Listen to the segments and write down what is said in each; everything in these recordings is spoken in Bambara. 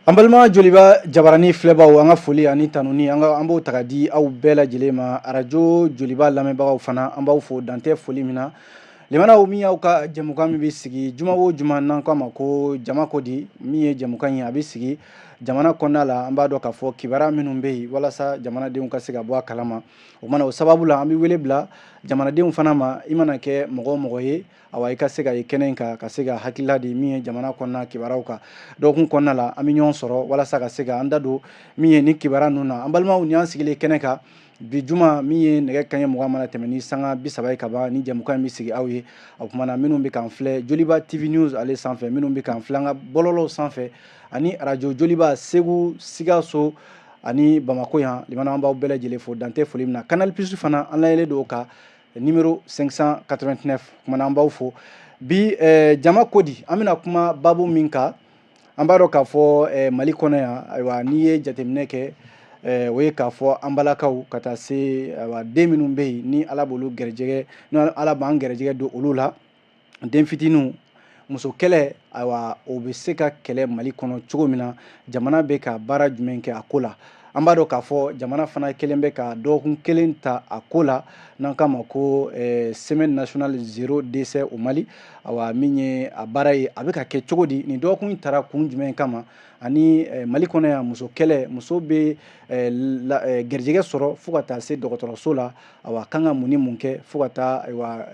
An balima Joliba jabarani filɛbaw, an ka foli ani tanuni, an b'o ta ka di aw bɛɛ lajɛlen ma. Arajo Joliba lamɛnbagaw fana, an b'aw fo dantɛ foli min na. Limanaw, min y'aw ka jɛmukan min bɛ sigi juma o juma, n'an k'a ma ko Jama Ko Di, min ye jɛmukan ye a bɛ sigi jamana kɔnɔna la, an b'a dɔn k'a fɔ kibaruya minnu bɛ yen walasa jamanadenw ka se ka bɔ a kalama. O mana o sababu la, an bɛ wele bila jamanadenw fana ma. I mana kɛ mɔgɔ o mɔgɔ ye, awa, i ka se ka ye kɛnɛ in kan ka se ka hakilila di min ye jamana kɔnɔna kibaruyaw kan. Dɔgɔkun kɔnɔna la, an bɛ ɲɔgɔn sɔrɔ walasa ka se ka an da don min ye ni kibaruya ninnu na. An balimaw, ni an sigilen kɛnɛ kan bi juma, min ye nɛgɛ kanɲɛ 20 mana tɛmɛ ni sanga 30 ye ka ban, ni jɛmukan in bɛ sigi aw ye. O kumana, minnu bɛ k'an filɛ Joliba TV News ale sanfɛ, minnu bɛ k'an filɛ an ka bɔlɔlɔw sanfɛ ani arajo Joliba Segu, Sikaso ani Bamako yan, limana, an b'aw bɛɛ lajɛlen fo dantɛ foli min na. Canal Plus fana, an layɛlen don o kan, numéro 589. Kumana, an b'aw fo bi. Jama Ko Di, an bɛna kuma babu min kan, an b'a dɔn k'a fɔ Mali kɔnɔ yan, ayiwa, n'i ye jateminɛ kɛ, o ye k'a fɔ an balakaw ka taa se, ayiwa, den minnu bɛ yen ni Ala b'olu gɛrɛjɛgɛ, ni Ala b'an gɛrɛjɛgɛ don olu la, den fitininw, muso kɛlɛ, ayiwa, o bɛ se ka kɛlɛ Mali kɔnɔ cogo min na, jamana bɛ ka baara jumɛn kɛ a ko la? An b'a dɔn k'a fɔ jamana fana kelen bɛ ka dɔgɔkun kelen ta a ko la, n'an k'a ma ko Semaine nationale zéro décès au Mali. Awa, min ye a baara ye, a bɛ ka kɛ cogo di? Nin dɔgɔkun in taara kun jumɛn kama? Ani Mali kɔnɔ yan, muso kɛlɛ, muso bɛ garijɛgɛ sɔrɔ fo ka taa se dɔgɔtɔrɔso la, awa, kan ka mun ni mun kɛ fo ka taa, ayiwa,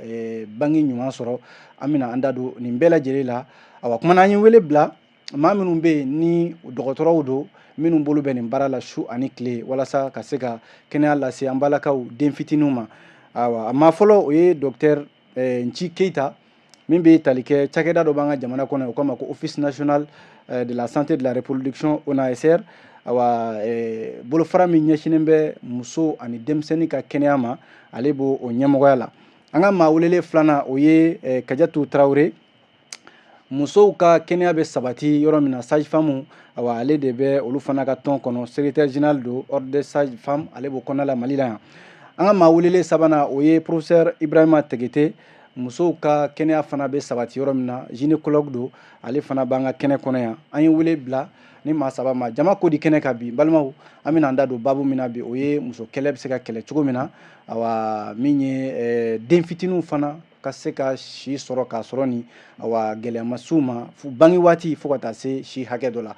bange ɲuman sɔrɔ? An bɛna an da don nin bɛɛ lajɛlen la. Awa, kumana, an ye wele bila maa minnu bɛ yen ni dɔgɔtɔrɔw don, minnu bolo bɛ nin baara la su ani tile walasa ka se ka kɛnɛya lase an balakaw den fitininw ma. Ayiwa, a maa fɔlɔ, o ye docteur Nci Keyita, min bɛ tali kɛ cakɛda dɔ b'an ka jamana kɔnɔ, o k'a ma ko Office national de la santé de la reproduction, ONASR. Awa, bolofara min ɲɛsinnen bɛ muso ani denmisɛnnin ka kɛnɛya ma, ale b'o o ɲɛmɔgɔya la. An ka maa welelen filanan, o ye Kajatu Tarawele, musow ka kɛnɛya bɛ sabati yɔrɔ min na, sage femme. Awa, ale de bɛ olu fana ka tɔn kɔnɔ, secrétaire général don, Ordre des sages femmes, ale b'o kɔnɔna la Mali la yan. An ka maa welelen sabanan, o ye professeur Ibrahima Tegete, musow ka kɛnɛya fana bɛ sabati yɔrɔ min na, gynécologue don, ale fana b'an ka kɛnɛ kɔnɔ yan. An ye wele bila ni maa saba ma Jama Ko Di kɛnɛ kan bi. Balimaw, an bɛna an da don babu min na bi, o ye muso kɛlɛ bɛ se ka kɛlɛ cogo min na, awa, min ye den fitininw fana ka se ka si sɔrɔ k'a sɔrɔ ni, awa, gɛlɛya ma s'u ma bange waati fo ka taa se si hakɛ dɔ la.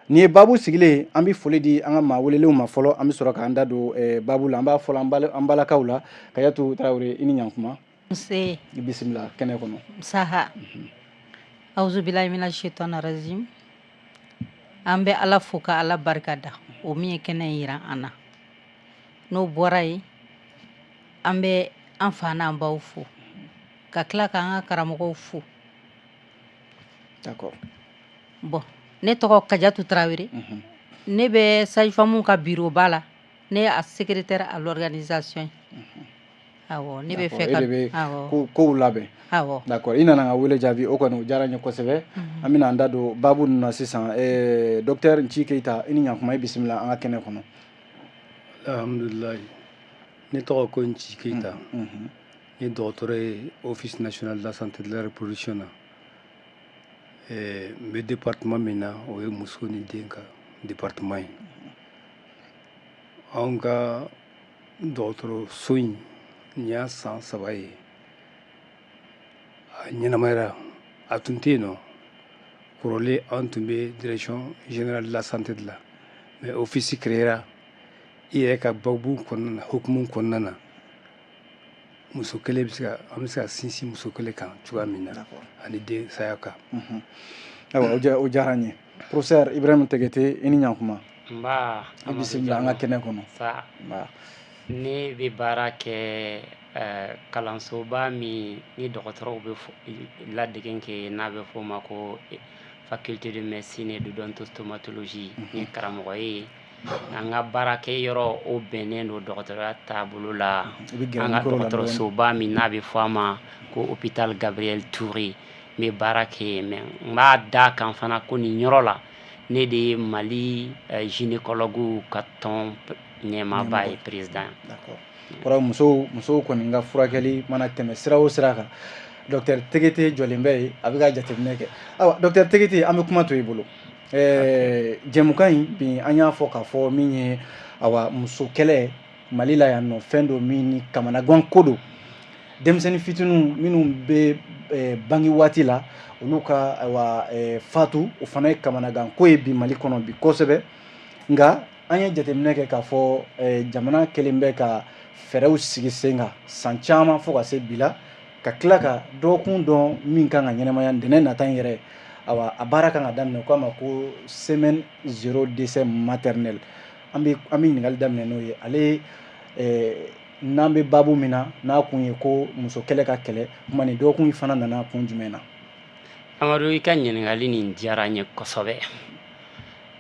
Nin ye babu sigilen. An bɛ foli di an ka maa welelenw ma fɔlɔ, an bɛ sɔrɔ k'an da don babu la. An b'a fɔlɔ an balakaw la. Kajatu Tarawele, i ni ɲankuma. Nse. I bisimila kɛnɛ kɔnɔ. Saha, auzubilahi mina shaitani rajim. An bɛ Ala fo ka Ala barika da, o min ye kɛnɛ in yira an na. N'o bɔra yen, an bɛ an fa n'an baw fo, ka tila k'an ka karamɔgɔw fo. Bon, ne tɔgɔ Kajatu Tarawele, ne bɛ sage femme ka bureau ba la, ne ye a secrétaire à l'organisation ye. Awɔ, ne bɛ fɛ ka, e de bɛ kow labɛn. Awɔ. D'accord, i nana n ka wele jaabi, o kɔni o diyara n ye kosɛbɛ. An bɛna an da don babu ninnu na sisan. Docteur Nci Keyita, i ni ɲankuma, i bisimila an ka kɛnɛ kɔnɔ. Alhamdulilayi, ne tɔgɔ ko Nci Keyita, ne ye dɔgɔtɔrɔ ye Office national de la santé de la reproduction na. N bɛ département min na, o ye muso ni den ka département ye. Anw ka dɔgɔtɔrɔso in, nin y'a san 3 ye a ɲɛnamayara. A tun tɛ yen nɔ kɔrɔlen, an tun bɛ Direction générale de la santé de la, mais office créera i yɛrɛ ka babu kɔnɔna na, hukumu kɔnɔna na, muso kelen bɛ se ka, an bɛ se ka sinsin muso kelen kan cogoya min na ani den saya kan. Ayiwa, o diyara n ye. Professeur Ibrahim Tegete, i ni ɲankuma. Nba. I bisimila an ka kɛnɛ kɔnɔ. Sa, ne bɛ baara kɛ kalansoba min ni dɔgɔtɔrɔw bɛ ladege kɛ, n'a bɛ f'o ma ko Faculté de médecine et d'odontostomatologie, n ye karamɔgɔ ye. An ka baarakɛ yɔrɔ, o bɛnnen don dɔgɔtɔrɔya taabolo la, an ka dɔgɔtɔrɔsoba min n'a bɛ fɔ a ma ko Hôpital Gabriel Touré, n bɛ baara kɛ yen. Mais n b'a da kan fana ko nin yɔrɔ la, ne de ye Mali gynécologue ka tɔn ɲɛmaaba ye, président. D'accord, kɔrɔ musow kɔni ka furakɛli mana tɛmɛ sira o sira kan, docteur Tegete jɔlen bɛ yen, a bɛ ka jateminɛ kɛ. Ayiwa, docteur Tegete, an bɛ kuma to i bolo. Jɛmukan in bi, an y'a fɔ k'a fɔ min ye, awa, muso kɛlɛ Mali la yan nɔ, fɛn don min ni kamanagan ko don. Denmisɛnnin fitininw minnu bɛ bange waati la, olu ka, ayiwa, fatu, o fana ye kamanagan ko ye bi Mali kɔnɔ bi kosɛbɛ. Nka an ye jateminɛ kɛ k'a fɔ jamana kelen bɛ ka fɛɛrɛw sigi sen kan san caman fo ka se bi la, ka tila ka dɔgɔkun dɔn min kan ka ɲɛnamaya ntɛnɛn nata in yɛrɛ, awa, a baara kan ka daminɛ. O k'a ma ko semaine zéro décès maternel. An bɛ ɲininkali daminɛ n'o ye. Ale n'an bɛ baabu min na, n'a kun ye ko muso kɛlɛ ka kɛlɛ kuma, nin dɔgɔkun in fana nana kun jumɛn na? Amadu, i ka ɲininkali nin diyara n ye kosɛbɛ.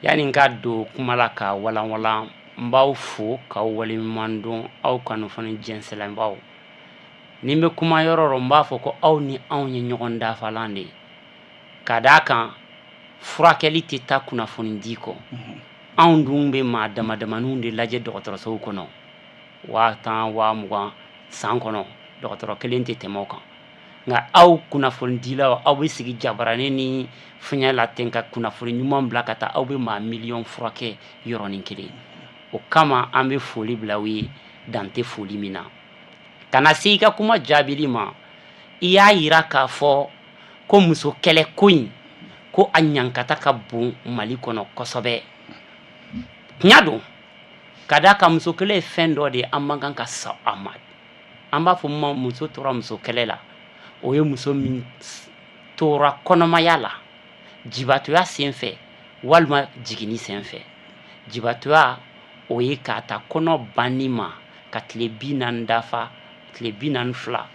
Yanni n ka don kuma la k'a walanwalan, n b'aw fo k'aw waleɲuman dɔn, aw kunnafoni jɛnsɛnbaw. Ni n bɛ kuma yɔrɔ o yɔrɔ, n b'a fɔ ko aw ni anw ye ɲɔgɔn dafalan de ye, ka d'a kan furakɛli tɛ taa kunnafoni di kɔ. Anw dun bɛ maa dama damaninw de lajɛ dɔgɔtɔrɔsow kɔnɔ, 10 000, 20 000 san kɔnɔ, dɔgɔtɔrɔ kelen tɛ tɛmɛ o kan. Nka aw kunnafonidilaw, aw bɛ sigi jabaranin ni fiɲɛ la ten ka kunnafoni ɲuman bila ka taa, aw bɛ maa miliyɔn furakɛ yɔrɔnin kelen. O kama an bɛ foli bila aw ye, dan tɛ foli min na. Ka na se i ka kuma jaabili ma, i y'a yira k'a fɔ ko muso kɛlɛ ko in, ko a ɲankata ka bon Mali kɔnɔ kosɛbɛ. Tiɲɛ don, ka d'a kan muso kɛlɛ ye fɛn dɔ de ye, an man kan ka sa a ma. An b'a fɔ ma muso tora muso kɛlɛ la, o ye muso min tora kɔnɔmaya la jibatɔya sen fɛ walima jiginni sen fɛ. Jibatɔya, o ye k'a ta kɔnɔ banni ma ka tile 40 dafa, tile 42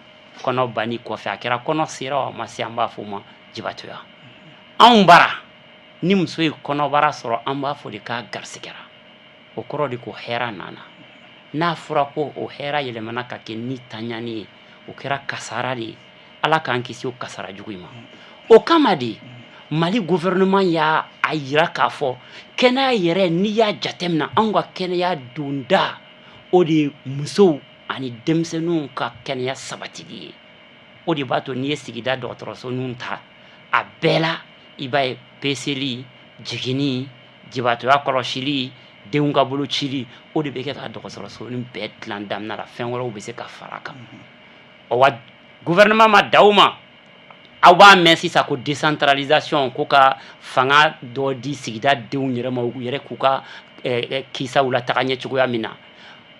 kɔnɔ banni kɔfɛ, a kɛra kɔnɔ sera o a ma se, an b'a fɔ o ma jibatɔya. Anw bara, ni muso ye kɔnɔbara sɔrɔ, an b'a fɔ de k'a garisigɛra. O kɔrɔ de ko hɛra nana. N'a fɔra ko o hɛra yɛlɛmana ka kɛ ni taɲani ye, o kɛra kasara de ye. Ala k'an kisi o kasara jugu in ma. O kama de Mali gouvernement y'a a yira k'a fɔ kɛnɛya yɛrɛ, n'i y'a jateminɛ, anw ka kɛnɛya donda, o de ye musow ani denmisɛnninw ka kɛnɛya sabatili ye. O de b'a to n'i ye sigida dɔgɔtɔrɔso ninnu ta, a bɛɛ la i b'a ye peseli, jiginni, jibatɔya kɔlɔsili, denw ka bolocili, o de bɛ kɛ ka dɔgɔtɔrɔso nin bɛɛ dilan daminɛ la. Fɛn wɛrɛw bɛ se ka fara a kan. Ɔ wa, gouvernement ma da o ma. Aw b'a mɛn sisan ko décentralisation, ko ka fanga dɔ di sigida denw yɛrɛ ma, u yɛrɛ k'u ka kisaw la taga ɲɛ cogoya min na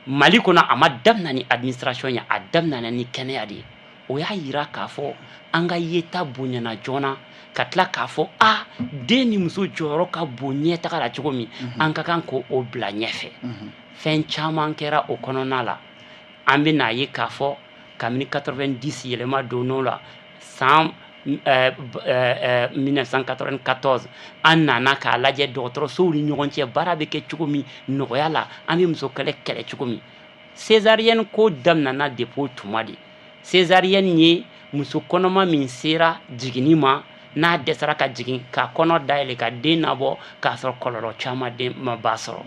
Mali kɔnɔ. A ma daminɛ ni administration ye, a daminɛna ni kɛnɛya de ye. O y'a yira k'a fɔ an ka yeta bonyana joona, ka tila k'a fɔ a den ni muso jɔyɔrɔ ka bon ɲɛtaga la cogo min, an ka kan k'o bila ɲɛfɛ. Fɛn caman kɛra o kɔnɔna la. An bɛ n'a ye k'a fɔ kabini 90 yɛlɛma donn'o la, san 1994, an nana k'a lajɛ dɔgɔtɔrɔsow ni ɲɔgɔn cɛ baara bɛ kɛ cogo min nɔgɔya la, an bɛ muso kɛlɛ kɛlɛ cogo min. Césarienne ko daminɛna depuis o tuma de. Césarienne ye muso kɔnɔma min sera jiginni ma, n'a dɛsɛra ka jigin, ka kɔnɔ dayɛlɛ ka den nabɔ k'a sɔrɔ kɔlɔlɔ caman den ma ba sɔrɔ.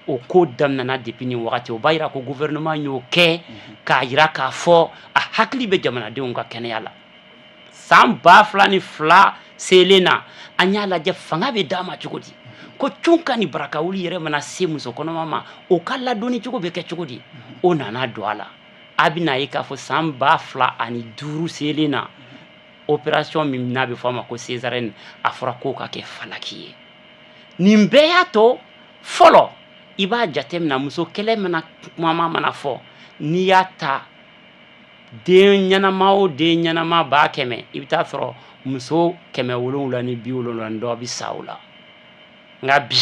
O ko daminɛna depuis nin wagati. O b'a yira ko gouvernement y'o kɛ k'a yira k'a fɔ a hakili bɛ jamanadenw ka kɛnɛya la. San 2002 selen na, an y'a lajɛ fanga bɛ d'a ma cogo di, ko cunka ni barakawuli yɛrɛ mana se muso kɔnɔma ma, o ka ladonni cogo bɛ kɛ cogo di. O nana don a la. A bɛna ye k'a fɔ san 2005 selen na, opération min n'a bɛ fɔ a ma ko césarienne, a fɔra k'o ka kɛ falaki ye. Nin bɛɛ y'a to fɔlɔ, i b'a jateminɛ, muso kɛlɛ mana kuma mana fɔ, n'i y'a ta den ɲɛnama o den ɲɛnama 100 000, i bɛ taa sɔrɔ muso 770 ni dɔ bɛ sa o la. Nka bi,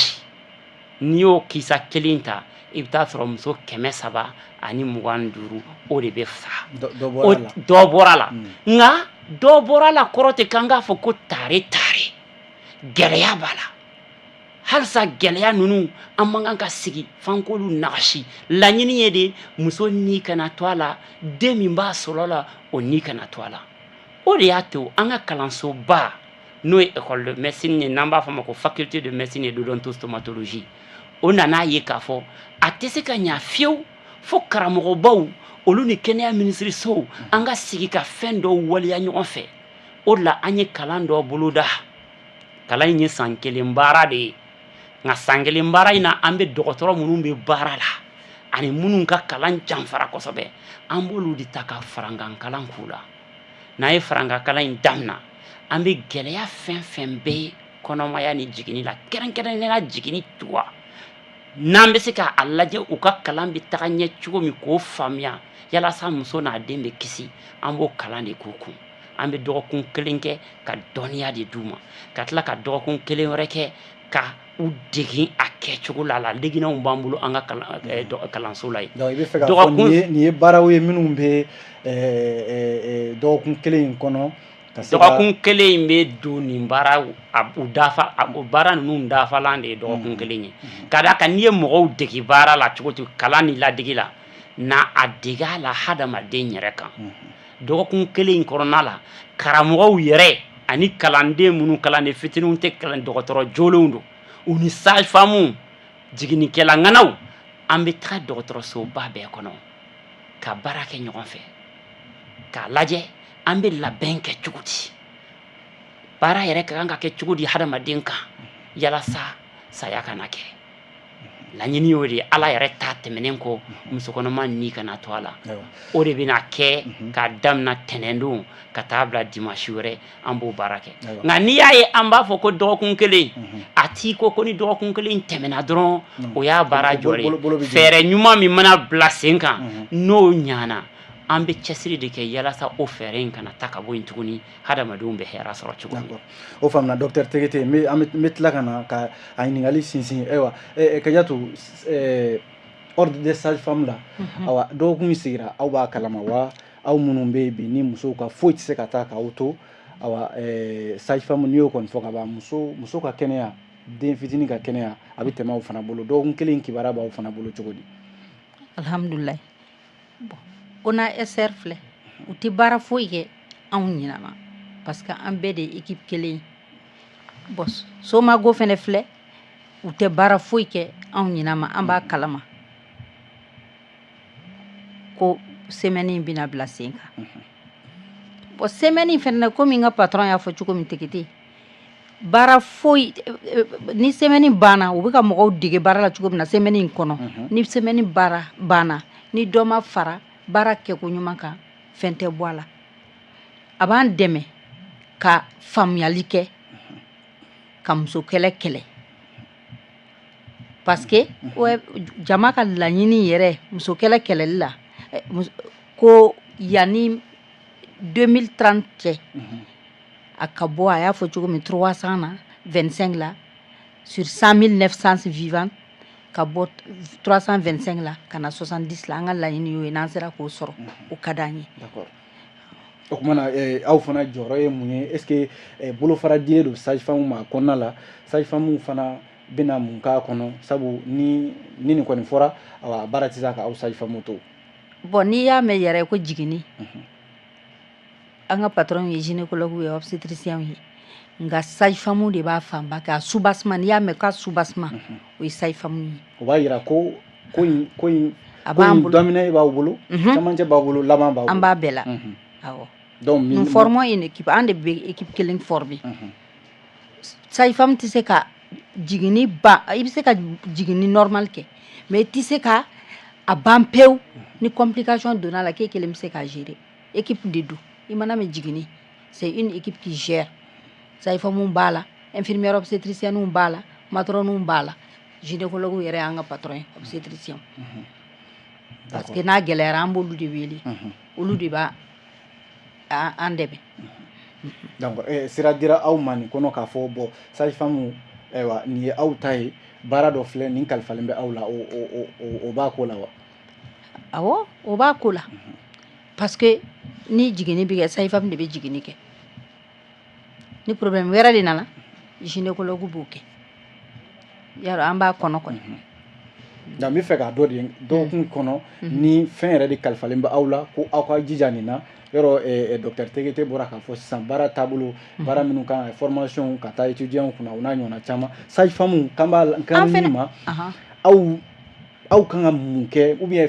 n'i y'o kisa kelen ta, i bɛ taa sɔrɔ muso 325, o de bɛ fa. Dɔ bɔra la. Nka dɔ bɔra la kɔrɔ tɛ k'an k'a fɔ ko tare tare. Gɛlɛya b'a la halisa. Gɛlɛya ninnu, an man kan ka sigi f'an k'olu nagasi. Laɲini ye de muso ni kana to a la, den min b'a sɔrɔ la, o ni kana to a la. O de y'a to an ka kalansoba, n'o ye école de médecine ye, n'an b'a fɔ a ma ko faculté de médecine et d'odontostomatologie, o nana ye k'a fɔ a tɛ se ka ɲa fiyewu fo karamɔgɔbaw, olu ni kɛnɛya minisirisow, an ka sigi ka fɛn dɔw waleya ɲɔgɔn fɛ. O de la an ye kalan dɔ boloda. Kalan in ye san kelen baara de ye, nka san kelen baara in na, an bɛ dɔgɔtɔrɔ minnu bɛ baara la ani minnu ka kalan janfara kosɛbɛ, an b'olu de ta ka farankan kalan k'u la. N'an ye farankan kalan in damina, an bɛ gɛlɛya fɛn fɛn bɛ kɔnɔmaya ni jiginni la, kɛrɛnkɛrɛnnenya la jiginni tuwa, n'an bɛ se k'a lajɛ u ka kalan bɛ taga ɲɛ cogo min, k'o faamuya yalasa muso n'a den bɛ kisi, an b'o kalan de k'u kun. An bɛ dɔgɔkun kelen kɛ ka dɔnniya de d'u ma, ka tila ka dɔgɔkun kelen wɛrɛ kɛ ka u degi a kɛcogo la. Ladeginanw b'an bolo an ka kalanso la yen. Donc i bɛ fɛ k'a fɔ nin ye baaraw ye minnu bɛ dɔgɔkun kelen in kɔnɔ. Dɔgɔkun kelen in bɛ don nin baara u dafa, o baara ninnu dafalan de ye dɔgɔkun kelen ye. Ka d'a kan n'i ye mɔgɔw degi baara la cogo cogo, kalan ni ladege la, na a dege a la hadamaden yɛrɛ kan. Dɔgɔkun kelen in kɔnɔna la, karamɔgɔw yɛrɛ ani kalanden minnu, kalanden fitininw tɛ, kalan dɔgɔtɔrɔ jolenw don, u ni sage-femme, jiginnikɛla ŋanaw, an bɛ taga dɔgɔtɔrɔsoba bɛɛ kɔnɔ ka baara kɛ ɲɔgɔn fɛ, k'a lajɛ an bɛ labɛn kɛ cogo di, baara yɛrɛ ka kan ka kɛ cogo di hadamaden kan yalasa saya kana kɛ. Laɲini y'o de ye. Ala yɛrɛ ta tɛmɛnen kɔ, musokɔnɔma ni kana to a la. O de bɛna kɛ k'a damina tɛnɛndon ka taa bila dimanche wɛrɛ, an b'o baara kɛ. Nka n'i y'a ye an b'a fɔ ko dɔgɔkun kelen, a t'i ko ni dɔgɔkun kelen tɛmɛna dɔrɔn, o y'a baara jɔlen. Fɛɛrɛ ɲuman min mana bila sen kan, n'o ɲana, an bɛ cɛsiri de kɛ yalasa o fɛɛrɛ in kana ta ka bɔ yen tuguni, hadamadenw bɛ hɛrɛ sɔrɔ cogo min. O faamuna, docteur Tegete. N bɛ tila ka na ka a ɲininkali sinsin. Ayiwa, Kajatu, ordre des sages-femmes la, ayiwa, dɔgɔkun min sigira, aw b'a kalama wa? Aw minnu bɛ yen bi, ni musow ka foyi tɛ se ka taa k'aw to, ayiwa, sage-femme, n'i y'o kɔni fɔ ka ban, muso ka kɛnɛya, den fitinin ka kɛnɛya, a bɛ tɛmɛ aw fana bolo. Dɔgɔkun kelen kibaruya b'aw fana bolo cogo di? Alhamdulilayi. Bon, ONASR filɛ, u tɛ baara foyi kɛ anw ɲinama, parce que an bɛɛ de ye équipe kelen ye. Bon, SOMAGO fɛnɛ filɛ, u tɛ baara foyi kɛ anw ɲinama. An b'a kalama ko semaine in bɛna bila sen kan. Bon, semaine in fɛnɛ na, komi n ka patron y'a fɔ cogo min, Tegete, baara foyi ni semaine banna, u bɛ ka mɔgɔw dege baara la cogo min na semaine in kɔnɔ, ni semaine baara banna, ni dɔ ma fara baara kɛko ɲuman kan, fɛn tɛ bɔ a la. A b'an dɛmɛ ka faamuyali kɛ ka muso kɛlɛ kɛlɛ, parce que jama ka laɲini yɛrɛ muso kɛlɛ kɛlɛli la, ko yanni 2030 cɛ, a ka bɔ, a y'a fɔ cogo min, 300 na 25 la sur 100 000 naissances vivantes, ka bɔ 325 la ka na 70 la. An ka laɲini y'o ye. N'an sera k'o sɔrɔ, o ka d'an ye. D'accord. O tuma na, aw fana jɔyɔrɔ ye mun ye? Est ce que bolofara dilen don sage femme ma a kɔnɔna la? Sage femme fana bɛna mun k'a kɔnɔ? Sabu ni nin kɔni fɔra, awa, baara tɛ se ka aw sage femme to. Bon, n'i y'a mɛn yɛrɛ ko jiginni, an ka patron ye gynécologue ye, obstétricien ye, nka sage femme de b'a fanba kɛ. A soubassement, n'i y'a mɛn k'a soubassement, o ye sage femme ye. O b'a yira ko ko in A ko b'an in bolo. Daminɛ b'aw bolo, camancɛ b'aw bolo, laban b'aw bolo. An b'a bɛɛ la. Awɔ. Donc nous formons une équipe. An de bɛ équipe kelen former. Sage femme tɛ se ka jiginni ban. I bɛ se ka jiginni normal kɛ, mais i tɛ se ka a ban pewu. Ni complication donna a la, k'e kelen bɛ se k'a gérer, équipe de don. I mana mɛn jiginni, c'est une équipe qui gère. Sage femme b'a la, infirmière obstétricienne b'a la, matrone b'a la, gynécologue yɛrɛ y'an ka patron ye, obstétricien, parce que n'a gɛlɛyara, an b'olu de wele, olu de b'a an dɛmɛ. Donc sira dira aw ma nin kɔnɔ k'a fɔ, bon, sage femme, ayiwa, nin ye aw ta ye, baara dɔ filɛ nin kalifalen bɛ aw la, o b'a ko la wa? Awɔ, o b'a ko la, parce que ni jiginni bɛ kɛ, sage femme de bɛ jiginni kɛ. Ni problème wɛrɛ de nana, gynécologue b'o kɛ. Yarɔ, an b'a kɔnɔ kɔni. Nka n bɛ fɛ k'a dɔn de, dɔgɔkun kɔnɔ, ni fɛn yɛrɛ de kalifalen bɛ aw la ko aw ka jija nin na yɔrɔ. Docteur Tegete bɔra k'a fɔ sisan, baara taabolo, baara minnu kan ka formation ka taa étudiant kunna, o n'a ɲɔgɔnna caman. Sage femme kan b'a kan An fɛnɛ min ma, aw kan ka mun kɛ, ou bien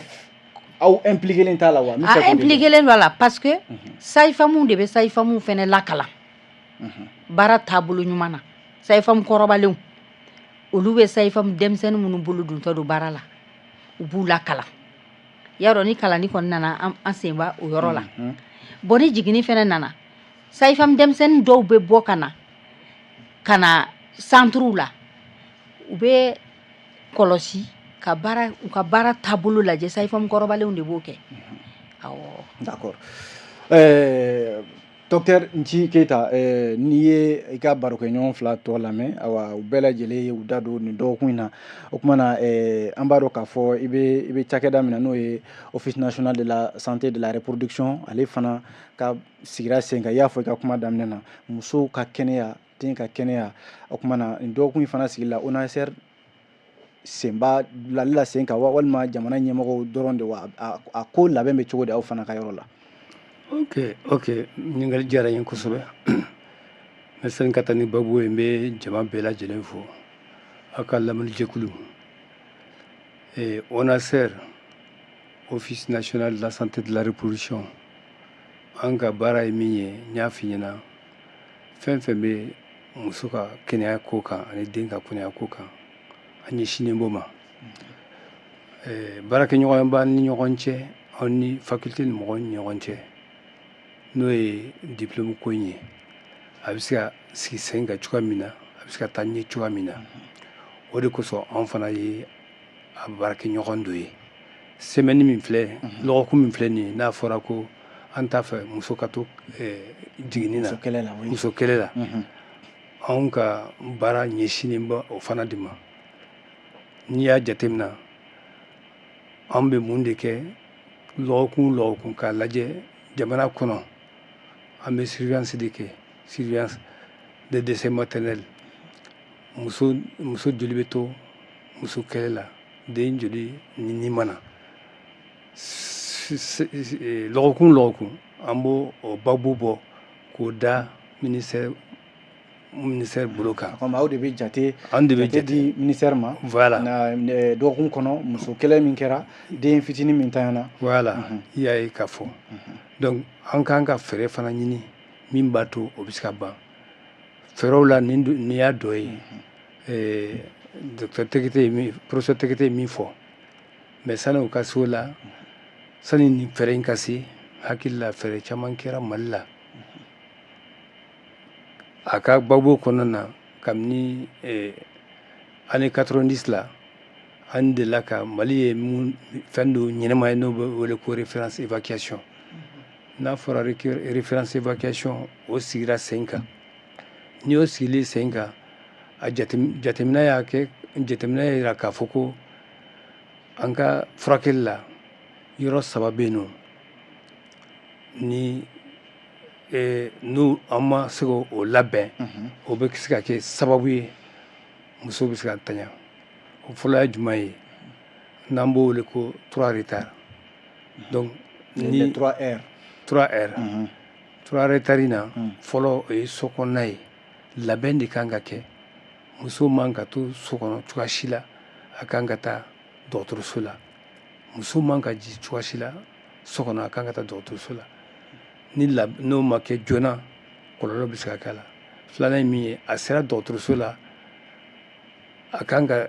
aw impliqué len t'a la wa? N bɛ fɛ A k'o de dɔn. Impliqué len don a la, parce que sage femme de bɛ sage femme fɛnɛ lakalan baara taabolo ɲuman na. Sage-femme kɔrɔbalenw, olu bɛ sage-femme denmisɛnnin minnu bolo dontɔ don baara la, u b'u lakalan. Y'a dɔn, ni kalanni kɔni nana, an sen b'a o yɔrɔ la. Bon, ni jiginni fɛnɛ nana, sage-femme denmisɛnnin dɔw bɛ bɔ ka na centrew la, u bɛ kɔlɔsi ka baara, u ka baara taabolo lajɛ. Sage-femme kɔrɔbalenw de b'o kɛ, awɔ. D'accord. Docteur Nci Keyita, n'i ye i ka barokɛɲɔgɔn fila tɔ lamɛn, awa, u bɛɛ lajɛlen ye u da don nin dɔgɔkun in na. O tuma na, an b'a dɔn k'a fɔ i bɛ cakɛda min na, n'o ye Office national de la santé de la reproduction, ale fana ka sigira sen kan. I y'a fɔ i ka kuma daminɛ na, musow ka kɛnɛya, den ka kɛnɛya. O tuma na, nin dɔgɔkun in fana sigi la, ONASR senba bilali la sen kan wa, walima jamana ɲɛmɔgɔw dɔrɔn de wa? A ko labɛn bɛ cogo di aw fana ka yɔrɔ la? Ok, ɲininkali diyara n ye kosɛbɛ. Mɛ sani ka taa ni babu ye, n bɛ jama bɛɛ lajɛlen fo, aw ka lamɛnijɛkulu. ONASR, Office national de la santé de la reproduction, an ka baara ye min ye, n y'a f'i ɲɛna, fɛn fɛn bɛ muso ka kɛnɛya ko kan ani den ka kɛnɛya ko kan, an ɲɛsinnen b'o ma. Baarakɛɲɔgɔnya b'an ni ɲɔgɔn cɛ, aw ni faculté ni mɔgɔw ni ɲɔgɔn cɛ, n'o ye diplôme ko in ye, a bɛ se ka sigi sen kan cogoya min na, a bɛ se ka taa ɲɛ cogoya min na. O de kosɔn anw fana ye a baarakɛɲɔgɔn dɔ ye. Semaine min filɛ, lɔgɔkun min filɛ nin ye, n'a fɔra ko an t'a fɛ muso ka to jiginni na muso kɛlɛ la, oui. Muso kɛlɛ la, anw ka baara ɲɛsinnen bɛ o fana de ma. N'i y'a jateminɛ, an bɛ mun de kɛ lɔgɔkun o lɔgɔkun k'a lajɛ jamana kɔnɔ? An bɛ surveillance de kɛ, surveillance des décès maternels. Muso joli bɛ to muso kɛlɛ la, den joli ni mana? Lɔgɔkun o lɔgɔkun, an b'o o babu bɔ k'o da ministère bolo kan. Komi aw de bɛ jate An de bɛ jate di ministère ma. Voilà. Na dɔgɔkun kɔnɔ, muso kɛlɛ min kɛra, den fitinin min tanyana. Voilà, i y'a ye k'a fɔ, donc an kan ka fɛɛrɛ fana ɲini min b'a to o bɛ se ka ban. Fɛɛrɛw la, nin y'a dɔ ye. Docteur Tekete ye min, professeur Tekete ye min fɔ, mais sani o ka se o la, sani nin fɛɛrɛ in ka se, hakili la, fɛɛrɛ caman kɛra Mali la a ka babu kɔnɔna na. Kabini année 90 la, an delila ka Mali ye mun fɛn dɔ ɲɛnama ye, n'o bɛ wele ko référence évacuation. N'a fɔra référence évacuation, o sigira sen kan. N'i y'o sigili sen kan, a jateminɛ y'a kɛ, jateminɛ y'a jira k'a fɔ ko an ka furakɛli la, yɔrɔ saba bɛ yen nɔ, ni n'u an ma se k'o labɛn, o bɛ se ka kɛ sababu ye muso bɛ se ka tanya. O fɔlɔ ye jumɛn ye? N'an b'o wele ko trois retards. Donc ni 3 R. 3 R. 3 retards in na, fɔlɔ, o ye so kɔnɔna ye. Labɛn de kan ka kɛ. Muso man ka to so kɔnɔ cogoya si la, a kan ka taa dɔgɔtɔrɔso la. Muso man ka ji cogoya si la so kɔnɔ, a kan ka taa dɔgɔtɔrɔso la. Ni n'o ma kɛ joona, kɔlɔlɔ bɛ se ka k'a la. Filanan ye min ye, a sera dɔgɔtɔrɔso la, a kan ka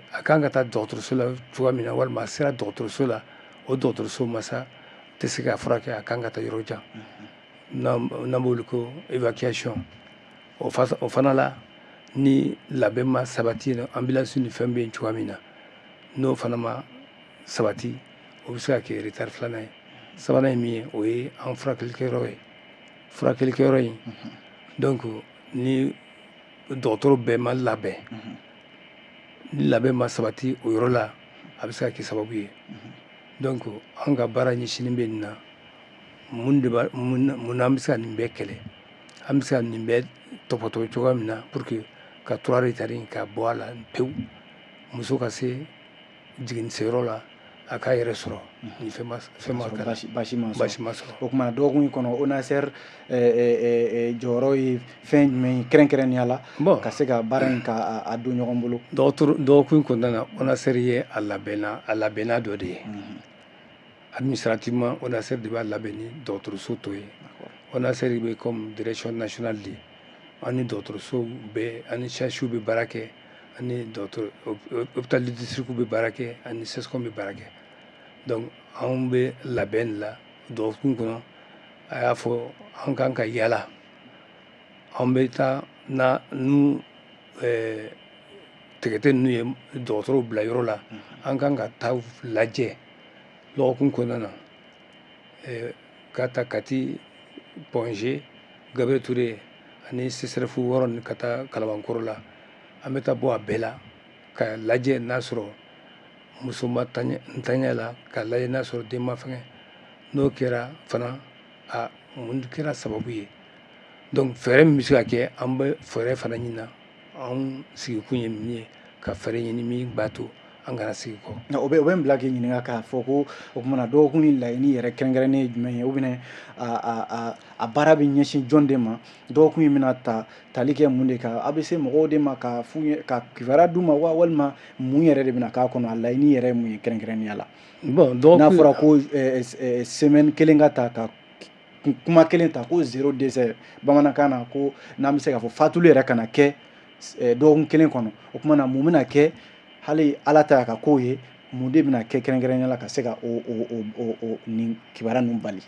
taa dɔgɔtɔrɔso la cogoya min na, walima a sera dɔgɔtɔrɔso la, o dɔgɔtɔrɔso masa tɛ se ka furakɛ, a kan ka taa yɔrɔ jan, n'an b'o wele ko évacuation. O fana la, ni labɛn ma sabati, ambulance ni fɛn bɛ yen cogoya min na, n'o fana ma sabati, o bɛ se ka kɛ retard filanan ye. Sabanan ye min ye, o ye an furakɛlikɛyɔrɔ ye. Furakɛlikɛyɔrɔ in, donc ni dɔgɔtɔrɔ bɛɛ ma labɛn, ni labɛn ma sabati o yɔrɔ la, a bɛ se ka kɛ sababu ye. Donc an ka baara ɲɛsinnen bɛ nin na. Mun de b'a mun na an bɛ se ka nin bɛɛ kɛlɛ, an bɛ se ka nin bɛɛ tɔpɔtɔ cogoya min na pour que ka trois retards in ka bɔ a la pewu, muso ka se jiginniseyɔrɔ la, a k'a yɛrɛ sɔrɔ ni fɛn ma k'a la, basi ma sɔrɔ. Basi ma sɔrɔ. O tuma na, dɔgɔkun in kɔnɔ, ONASR jɔyɔrɔ ye fɛn jumɛn ye kɛrɛnkɛrɛnnenya la Bon, ka se ka baara in ka a don ɲɔgɔn bolo? Dɔgɔkun in kɔnɔna na, ONASR ye a labɛnna dɔ de ye. Administrativement, ONASR de b'a labɛn ni dɔgɔtɔrɔso tɔ ye. ONASR bɛ comme direction nationale de ye. An ni dɔgɔtɔrɔsow bɛɛ, an ni CHU bɛ baara kɛ, an ni dɔgɔtɔrɔ hôpital de district bɛ baara kɛ, an ni CSCOM bɛ baara kɛ. Donc anw bɛ labɛn de la dɔgɔkun kɔnɔ. A y'a fɔ an kan ka yala, an bɛ taa na n'u Tɛgɛtɛ ninnu ye dɔgɔtɔrɔw bila yɔrɔ la, an kan ka taa lajɛ lɔgɔkun kɔnɔna na, ka taa Kati, Point G, Gabriel Touré ani CSRéf wɔɔrɔ ni ka taa Kalabankɔrɔ la. An bɛ taa bɔ a bɛɛ la ka lajɛ n'a sɔrɔ muso ma ntanya la, ka lajɛ n'a sɔrɔ den ma fɛngɛ. N'o kɛra fana, a mun kɛra sababu ye? Donc fɛɛrɛ min bɛ se ka kɛ, an bɛ fɛɛrɛ fana ɲini na. Anw sigikun ye min ye, ka fɛɛrɛ ɲini min b'a to an kana sigi kɔ. O bɛ n bila k'i ɲininka k'a fɔ ko o tuma na dɔgɔkun ni laɲini yɛrɛ kɛrɛnkɛrɛnnen ye jumɛn ye, ou bien a baara bɛ ɲɛsin jɔn de ma? Dɔgɔkun in bɛna ta tali kɛ mun de kan? A bɛ se mɔgɔw de ma ka f'u ye, ka kibaruya d'u ma wa, walima mun yɛrɛ de bɛna k'a kɔnɔ? A laɲini yɛrɛ ye mun ye kɛrɛnkɛrɛnnenya la? Bon, n'a fɔra ko semaine kelen ka ta ka kuma kelen ta ko zéro décès bamanankan na, ko n'an bɛ se k'a fɔ fatuli yɛrɛ kana kɛ dɔgɔkun kelen kɔnɔ, o tuma na mun bɛna kɛ? Hali Ala ta y'a ka kow ye, mun de bɛna kɛ kɛrɛnkɛrɛnnenya la ka se ka o nin kibaruya ninnu bali?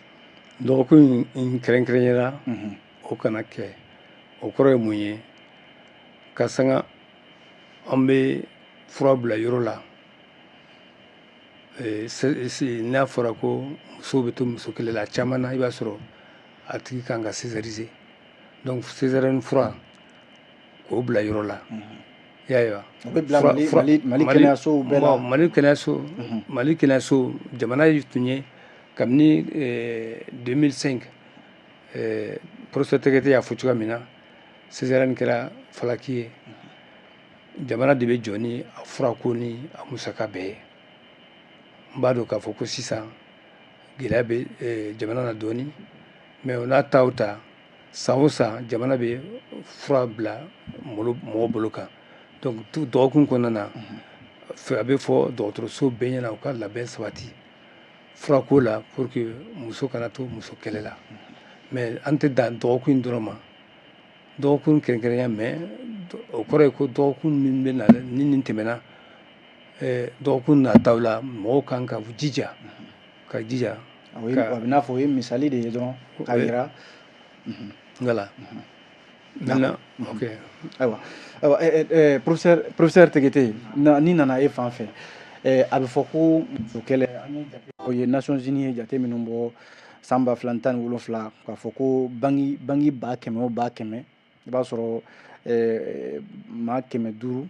Dɔgɔkun in kɛrɛnkɛrɛnnenya la, o kana kɛ, o kɔrɔ ye mun ye? Ka sanga an bɛ fura bila yɔrɔ la, n'a fɔra ko musow bɛ to muso kɛlɛ la, a caman na i b'a sɔrɔ a tigi kan ka césariser. Donc césarienne fura k'o bila yɔrɔ la, i y'a ye wa? O bɛ bila Mali kɛnɛyasow bɛɛ la? Mali kɛnɛyaso, Mali kɛnɛyaso, jamana tun ye kabini 2005, professeur Tɛgɛtɛ y'a fɔ cogoya min na, césarienne kɛra falaki ye. Jamana de bɛ jɔ ni a furako ni a musaka bɛɛ ye. N b'a dɔn k'a fɔ ko sisan gɛlɛya bɛ jamana na dɔɔni, mais o n'a ta o ta, san o san jamana bɛ fura bila mɔgɔ bolo kan. Donc dɔgɔkun kɔnɔna na, a bɛ fɔ dɔgɔtɔrɔso bɛɛ ɲɛna u ka labɛn sabati furako la pour que muso kana to muso kɛlɛ la. Mais an tɛ dan dɔgɔkun in dɔrɔn ma, dɔgɔkun kɛrɛnkɛrɛnya, mais o kɔrɔ ye ko dɔgɔkun min bɛ na ni nin tɛmɛna, dɔgɔkun nataw la, mɔgɔw kan ka jija, ka jija. A bɛ n'a fɔ o ye misali de ye dɔrɔn k'a yira. Voilà, maintenant, ok. Ayiwa, ayiwa, professeur Tegete, ni nana e fan fɛ, a bɛ fɔ ko muso kɛlɛ, an ye jate o ye, Nations Unies ye jate minnu bɔ san 2017 k'a fɔ ko bangi 100 000 o 100 000, i b'a sɔrɔ maa 562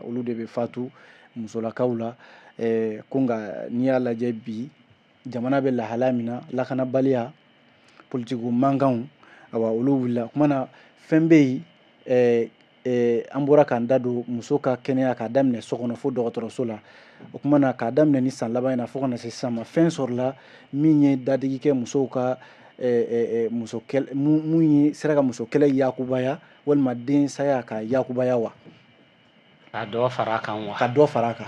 olu de bɛ fatu musolakaw la. Ko nka n'i y'a lajɛ bi, jamana bɛ lahalaya min na, lakanabaliya, politiko mankanw, awa olu wulila kuma na, fɛn bɛ yen. An bɔra k'an da don muso ka kɛnɛya k'a daminɛ so kɔnɔ fo dɔgɔtɔrɔso la. O kuma na, k'a daminɛ ni san laban in na fo ka na se sisan ma, fɛn sɔrɔla min ye dadigi kɛ musow ka muso mun ye sera ka muso kɛlɛ yakubaya walima den saya ka yakubaya wa? Ka dɔ fara a kan wa? Ka dɔ fara a kan.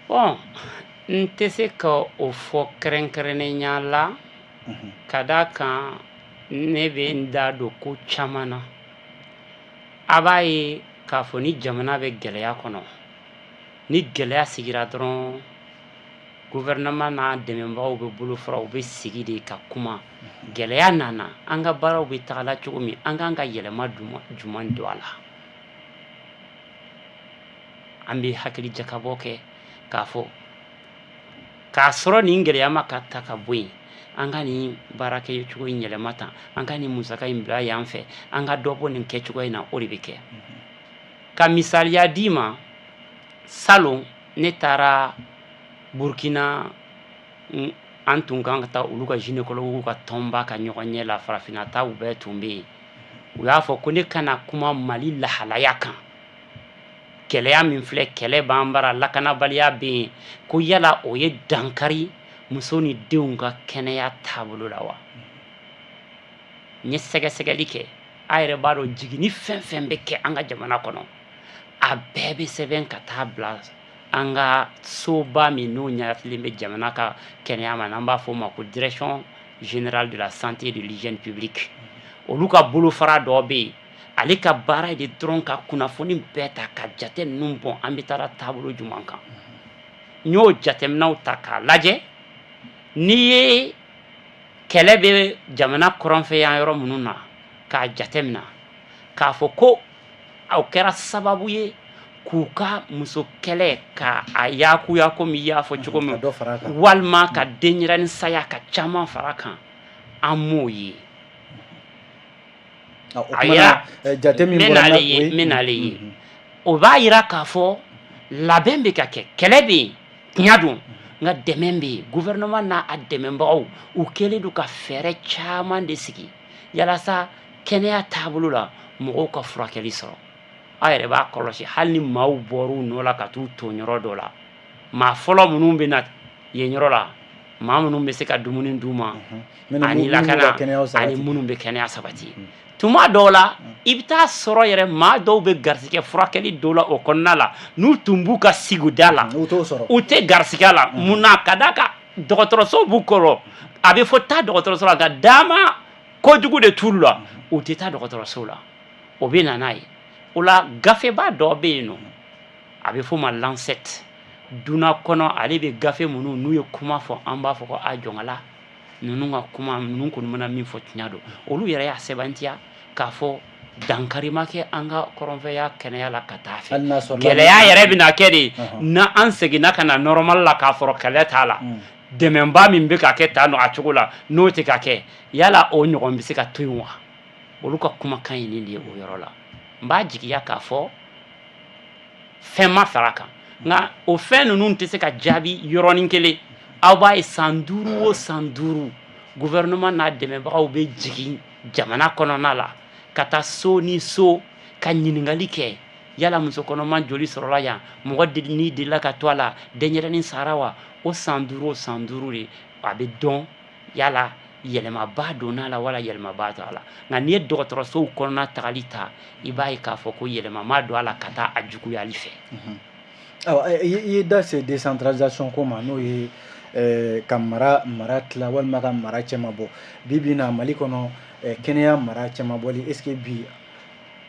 Bon, n tɛ se ka o fɔ kɛrɛnkɛrɛnnenya la, ka d'a kan ne bɛ n da don ko caman na. A b'a ye k'a fɔ ni jamana bɛ gɛlɛya kɔnɔ, ni gɛlɛya sigira dɔrɔn, gouvernement n'a dɛmɛbagaw bɛ bolofaraw bɛ sigi de ka kuma. Gɛlɛya nana, an ka baaraw bɛ tagala cogo min, an k'an ka yɛlɛma jumɛn don a la? An bɛ hakili jakabɔ kɛ k'a fɔ k'a sɔrɔ nin gɛlɛya ma ka ta ka bɔ yen, an ka nin baara kɛcogo in yɛlɛma tan, an ka nin musaka in bila yan fɛ, an ka dɔ bɔ nin kɛcogo in na. O de bɛ kɛ. Ka misaliya d'i ma, salon ne taara Burkina, an tun kan ka taa olu ka gynécologue ka tɔnba ka ɲɔgɔn ɲɛ la, farafinna taw bɛɛ tun bɛ yen. U y'a fɔ ko ne kana kuma Mali lahalaya kan, gɛlɛya min filɛ, kɛlɛ b'an bara, lakanabaliya bɛ yen, ko yala o ye dankari muso ni denw ka kɛnɛya taabolo la wa? N ye sɛgɛsɛgɛli kɛ. A yɛrɛ b'a dɔn, jiginni fɛn fɛn bɛ kɛ an ka jamana kɔnɔ, a bɛɛ bɛ sɛbɛn ka taa bila an ka soba min n'o ɲɛsinnen bɛ jamana ka kɛnɛya ma, n'an b'a fɔ o ma ko Direction générale de la santé et de l'hygiène publique. Olu ka bolofara dɔ bɛ yen, ale ka baara de dɔrɔn ka kunnafoni bɛɛ ta ka jate ninnu bɔn an bɛ taa taabolo jumɛn kan. N y'o jateminɛw ta k'a lajɛ. N'i ye kɛlɛ bɛ jamana kɔrɔnfɛ yan yɔrɔ minnu na, k'a jateminɛ k'a fɔ ko o kɛra sababu ye k'u ka muso kɛlɛ ka a yakuya, komi i y'a fɔ cogo min, walima ka denyɛrɛnin saya ka caman fara kan, an m'o ye. A yira jate min bɔra n bɛ n'ale ye, o b'a yira k'a fɔ labɛn bɛ ka kɛ. Kɛlɛ bɛ yen, tiɲɛ don, nka dɛmɛ bɛ yen. Gouvernement n'a a dɛmɛbagaw, u kɛlen don ka fɛɛrɛ caman de sigi yalasa kɛnɛya taabolo la, mɔgɔw ka furakɛli sɔrɔ. Aw yɛrɛ b'a kɔlɔsi, hali ni maaw bɔr'u nɔ la ka t'u ton yɔrɔ dɔ la, maa fɔlɔ minnu bɛ na yen yɔrɔ la, maa minnu bɛ se ka dumuni d'u ma ani lakana ani minnu bɛ kɛnɛya sabati. Tuma dɔw la, i bɛ taa sɔrɔ yɛrɛ maa dɔw bɛ garisigɛ furakɛli dɔw la o kɔnɔna la, n'u tun b'u ka sigida la, u tɛ garisigɛ la. Mun na? Ka d'a kan dɔgɔtɔrɔso b'u kɔrɔ, a bɛ fɔ taa dɔgɔtɔrɔso la, nka dama kojugu de t'olu la, u tɛ taa dɔgɔtɔrɔso la. O bɛ na n'a ye. O la, gafeba dɔ bɛ yen nɔ, a bɛ f'o ma Lancet dunan kɔnɔ. Ale bɛ gafe minnu n'u ye kuma fɔ, an b'a fɔ ko a jɔnkala ninnu ka kuma ninnu kɔni mana min fɔ, tiɲɛ don. Olu yɛrɛ y'a sɛbɛntiya k'a fɔ dankari ma kɛ an ka kɔrɔnfɛya kɛnɛya la ka taa fɛ. Gɛlɛya yɛrɛ bɛna kɛ de na an seginna ka na normal la, k'a sɔrɔ kɛlɛ t'a la. Dɛmɛba min bɛ ka kɛ tan nɔ a cogo la, n'o tɛ ka kɛ, yala o ɲɔgɔn bɛ se ka to yen wa? Olu ka kumakan ye nin de ye o yɔrɔ la. N b'a jigiya k'a fɔ fɛn ma fara kan, nka o fɛn ninnu tɛ se ka jaabi yɔrɔnin kelen. Aw b'a ye, san 5 o san 5, gouvernement n'a dɛmɛbagaw bɛ jigin jamana kɔnɔna la ka taa so ni so ka ɲininkali kɛ: yala muso kɔnɔma joli sɔrɔla yan? Mɔgɔ ni delila ka to a la? Denyɛrɛnin sara wa? O san 5 o san 5 de, a bɛ dɔn yala yɛlɛmaba donna la wala yɛlɛmaba don a la. Nka n'i ye dɔgɔtɔrɔsow kɔnɔna tagali ta, i b'a ye k'a fɔ ko yɛlɛma ma don a la ka taa a juguyali fɛ. Ayiwa, i ye da se décentralisation ko ma, n'o ye ka mara tila walima ka mara cɛma bɔ. Bi bi in na, Mali kɔnɔ, kɛnɛya mara cɛma bɔli, est ce que bi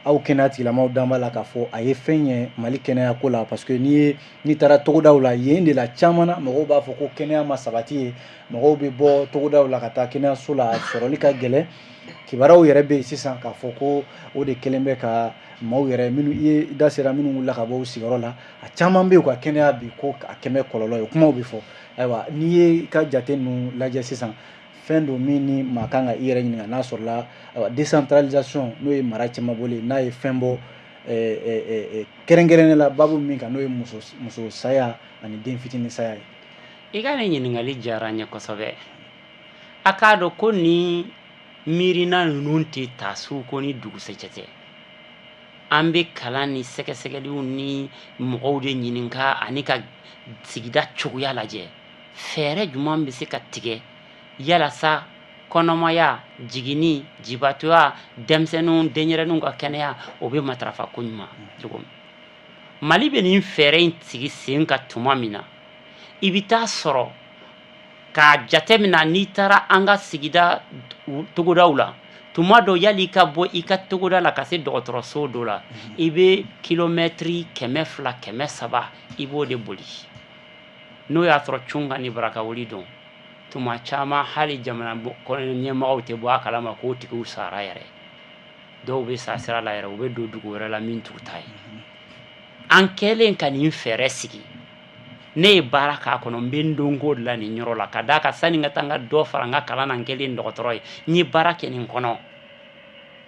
aw kɛnɛya tigilamaw dan b'a la k'a fɔ a ye fɛn ɲɛ Mali kɛnɛya ko la? Parce que n'i ye n'i taara togodaw la, yen de la caman na mɔgɔw b'a fɔ ko kɛnɛya ma sabati ye. Mɔgɔw bɛ bɔ togodaw la ka taa kɛnɛyaso la, a sɔrɔli ka gɛlɛn. Kibaruyaw yɛrɛ bɛ yen sisan k'a fɔ ko o de kɛlen bɛ ka maaw yɛrɛ minnu i ye da sera minnu wulila ka bɔ u sigiyɔrɔ la, a caman bɛ yen, u ka kɛnɛya bi ko a kɛmɛ kɔlɔlɔ ye, kumaw bɛ fɔ. Ayiwa, n'i ye ka jate ninnu lajɛ sisan, fɛn don min ni maa kan ka i yɛrɛ ɲininka n'a sɔrɔla, ayiwa, décentralisation, n'o ye mara cɛmabɔli, n'a ye fɛn bɔ kɛrɛnkɛrɛnnen la baabu min kan, n'o ye muso saya ani den fitinin saya ye. I ka nin ɲininkali diyara n ye kosɛbɛ. A k'a dɔn ko ni miirina ninnu tɛ ta su ko ni dugusɛjɛ tɛ. An bɛ kalan ni sɛgɛsɛgɛliw ni mɔgɔw de ɲininka ani ka sigida cogoya lajɛ, fɛɛrɛ jumɛn bɛ se ka tigɛ yalasa kɔnɔmaya, jiginni, jibatɔya, denmisɛnninw, denyɛrɛninw ka kɛnɛya, o bɛ matarafa ko ɲuman cogo min. Mali bɛ nin fɛɛrɛ in sigi sen kan tuma min na, i bɛ taa sɔrɔ k'a jateminɛ, n'i taara an ka sigida togodaw la, tuma dɔ yali i ka bɔ i ka togoda la ka se dɔgɔtɔrɔso dɔ la, i bɛ kilomɛtiri 200, 300, i b'o de boli. N'o y'a sɔrɔ cunka ni barakawuli don, tuma caman hali jamana ɲɛmɔgɔw tɛ bɔ a kalama k'o tigiw sara yɛrɛ. Dɔw bɛ sa sira la yɛrɛ, u bɛ don dugu wɛrɛ la min t'u ta ye. An kɛlen ka nin fɛɛrɛ sigi, ne ye baara k'a kɔnɔ, n bɛ n donko de la nin yɔrɔ la, ka d'a kan sani n ka taa n ka dɔ fara n ka kalan na, n kɛlen dɔgɔtɔrɔ ye, n ye baara kɛ nin kɔnɔ.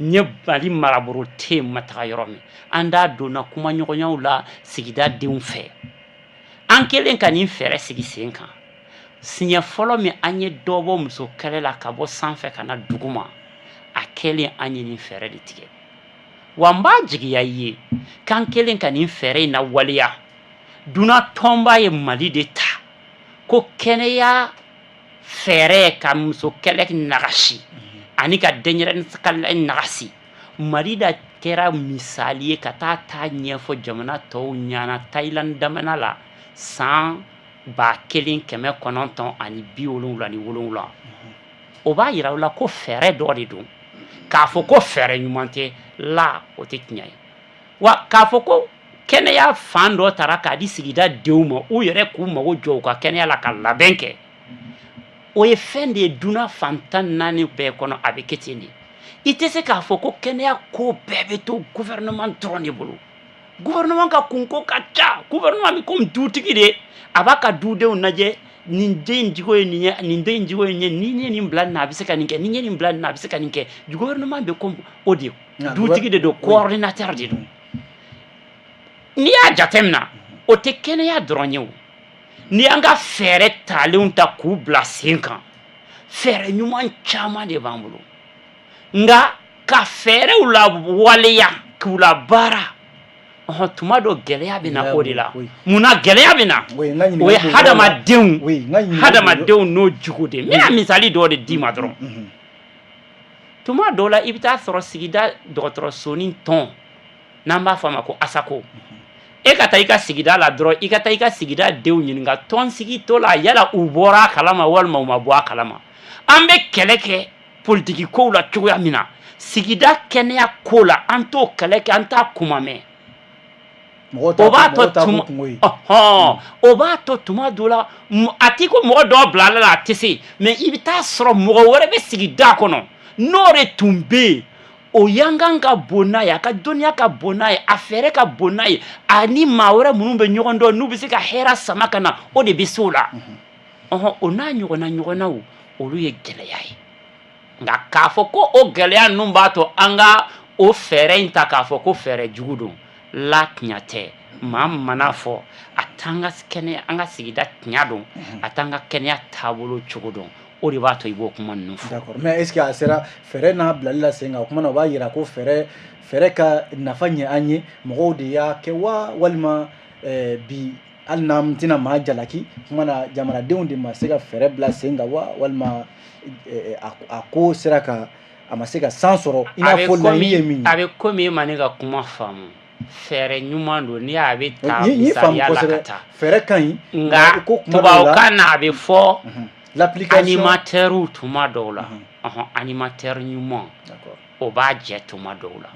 N ye Mali marabolo tɛ yen ma taga yɔrɔ min. An da donna kumaɲɔgɔnyaw la sigida denw fɛ. An kɛlen ka nin fɛɛrɛ sigi sen kan, siɲɛ fɔlɔ min an ye dɔ bɔ muso kɛlɛ la ka bɔ sanfɛ ka na duguma, a kɛlen an ye nin fɛɛrɛ de tigɛ. Wa n b'a jigiya i ye k'an kɛlen ka nin fɛɛrɛ in lawaleya, dunan tɔnba ye Mali de ta ko kɛnɛya fɛɛrɛ ka muso kɛlɛ nagasi ani ka denyɛrɛnin kɛlɛ nagasi. Mali da kɛra misali ye ka taa taa ɲɛfɔ jamana tɔw ɲɛna Thailand jamana la san 1977. O b'a yira u la ko fɛɛrɛ dɔ de don. K'a fɔ ko fɛɛrɛ ɲuman tɛ la, o tɛ tiɲɛ ye. Wa k'a fɔ ko kɛnɛya fan dɔ tara k'a di sigida denw ma, u yɛrɛ k'u mago jɔ u ka kɛnɛya la ka labɛn kɛ, o ye fɛn de ye dunan fan 14 bɛɛ kɔnɔ, a bɛ kɛ ten de. I tɛ se k'a fɔ ko kɛnɛya ko bɛɛ bɛ to gouvernement dɔrɔn de bolo. Gouvernement ka kunko ka ca. Gouvernement bɛ komi dutigi de, a b'a ka dudenw lajɛ: nin den jogo ye nin ye, nin den jogo ye nin ye, ni n ye nin bila nin na, a bɛ se ka nin kɛ, ni n ye nin bila nin na, a bɛ se ka nin kɛ. Gouvernement bɛ komi o de, dutigi de don, coordinateur de don. N'i y'a jateminɛ, o tɛ kɛnɛya dɔrɔn ye. O n'i y'an ka fɛɛrɛ talenw ta k'u bila sen kan, fɛɛrɛ ɲuman caman de b'an bolo. Nka ka fɛɛrɛw la waleya k'u la baara, ɔhɔn, tuma dɔ gɛlɛya bɛ na o de la. Munna gɛlɛya bɛ na? O ye hadamadenw n'o jugu de. N bɛna misali dɔ de d'i ma dɔrɔn. Tuma dɔw la, i bɛ taa sɔrɔ sigida dɔgɔtɔrɔsonin tɔn, n'an b'a fɔ a ma ko ASACO, e ka taa i ka sigida la dɔrɔn, i ka taa i ka sigida denw ɲininka tɔn sigi tɔ la, yala u bɔra a kalama walima u ma bɔ a kalama. An bɛ kɛlɛ kɛ politiki kow la cogoya min na, sigida kɛnɛya ko la, an t'o kɛlɛ kɛ, an t'a kuma mɛn. O b'a to tuma ɔhɔn o b'a to tuma dɔ la, a t'i ko mɔgɔ dɔ bila la, a tɛ se, mais i bɛ taa sɔrɔ mɔgɔ wɛrɛ bɛ sigida kɔnɔ, n'o de tun bɛ yen, o yankan ka bon n'a ye, a ka dɔnniya ka bon n'a ye, a fɛɛrɛ ka bon n'a ye, ani maa wɛrɛ minnu bɛ ɲɔgɔn dɔn, n'u bɛ se ka hɛrɛ sama ka na, o de bɛ se o la. Ɔhɔn, o n'a ɲɔgɔnna ɲɔgɔnnaw, olu ye gɛlɛya ye. Nka k'a fɔ ko o gɛlɛya ninnu b'a to an ka o fɛɛrɛ in ta k'a fɔ ko fɛɛrɛ jugu don la, tiɲɛ tɛ. Maa mana fɔ a t'an ka kɛnɛya, an ka sigida tiɲɛ dɔn, a t'an ka kɛnɛya taabolo cogo dɔn, o de b'a to i b'o kuma ninnu fɔ. D'accord, mais est ce que a sera fɛɛrɛ n'a bilali la sen kan, o kuma na, o b'a yira ko fɛɛrɛ ka nafa ɲɛ an ye, mɔgɔw de y'a kɛ wa, walima bi, hali n'an tɛna maa jalaki kuma na, jamanadenw de ma se ka fɛɛrɛ bila sen kan wa, walima a ko sera ka a ma se ka san sɔrɔ i n'a fɔ laɲini ye min ye? A bɛ komi e ma ne ka kuma faamu. Fɛɛrɛ ɲuman don, n'i y'a bɛ ta misaliya la ka taa. Fɛɛrɛ ka ɲi. Nka tubabukan na, a bɛ fɔ animateur tuma dɔw la, ɔhɔn, animateur ɲuman, o b'a jɛ tuma dɔw la.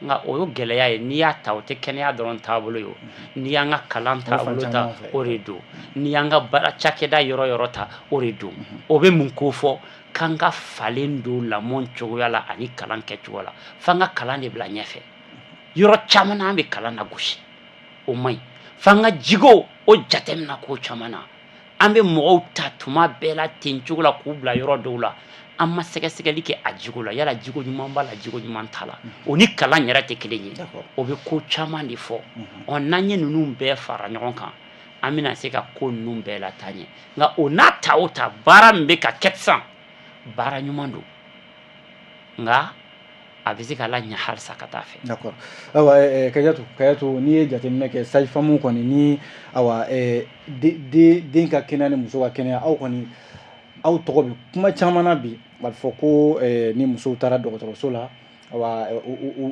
Nka o ye gɛlɛya ye. N'i y'a ta, o tɛ kɛnɛya dɔrɔn taabolo ye. N'i y'an ka kalan taabolo ta, o de don. N'i y'an ka baara cakɛda yɔrɔ yɔrɔ ta, o de don. O bɛ mun ko fɔ? K'an ka falen don lamɔ cogoya la ani kalan kɛcogo la, f'an ka kalan de bila ɲɛfɛ. Yɔrɔ caman na, an bɛ kalan lagosi, o man ɲi. F'an ka jigo o jateminɛ ko caman na. An bɛ mɔgɔw ta tuma bɛɛ la ten cogo la k'u bila yɔrɔ dɔw la, an ma sɛgɛsɛgɛli kɛ a jogo la, yala jogo ɲuman b'a la, jogo ɲuman t'a la. O ni kalan yɛrɛ tɛ kelen ye. O bɛ ko caman de fɔ. Ɔ, n'an ye ninnu bɛɛ fara ɲɔgɔn kan, an bɛna se ka ko ninnu bɛɛ lataa ɲɛ. Nka o n'a ta o ta, baara min bɛ ka kɛ sisan, baara ɲuman don, nka a bɛ se ka laɲɛ halisa ka taa fɛ. D'accord. Ayiwa, Kajatu, n'i ye jateminɛ kɛ, sage femme kɔni ni, awa, den ka kɛnɛya ni muso ka kɛnɛya, aw kɔni aw tɔgɔ bɛ kuma caman na bi. A bɛ fɔ ko ni musow taara dɔgɔtɔrɔso la, awa,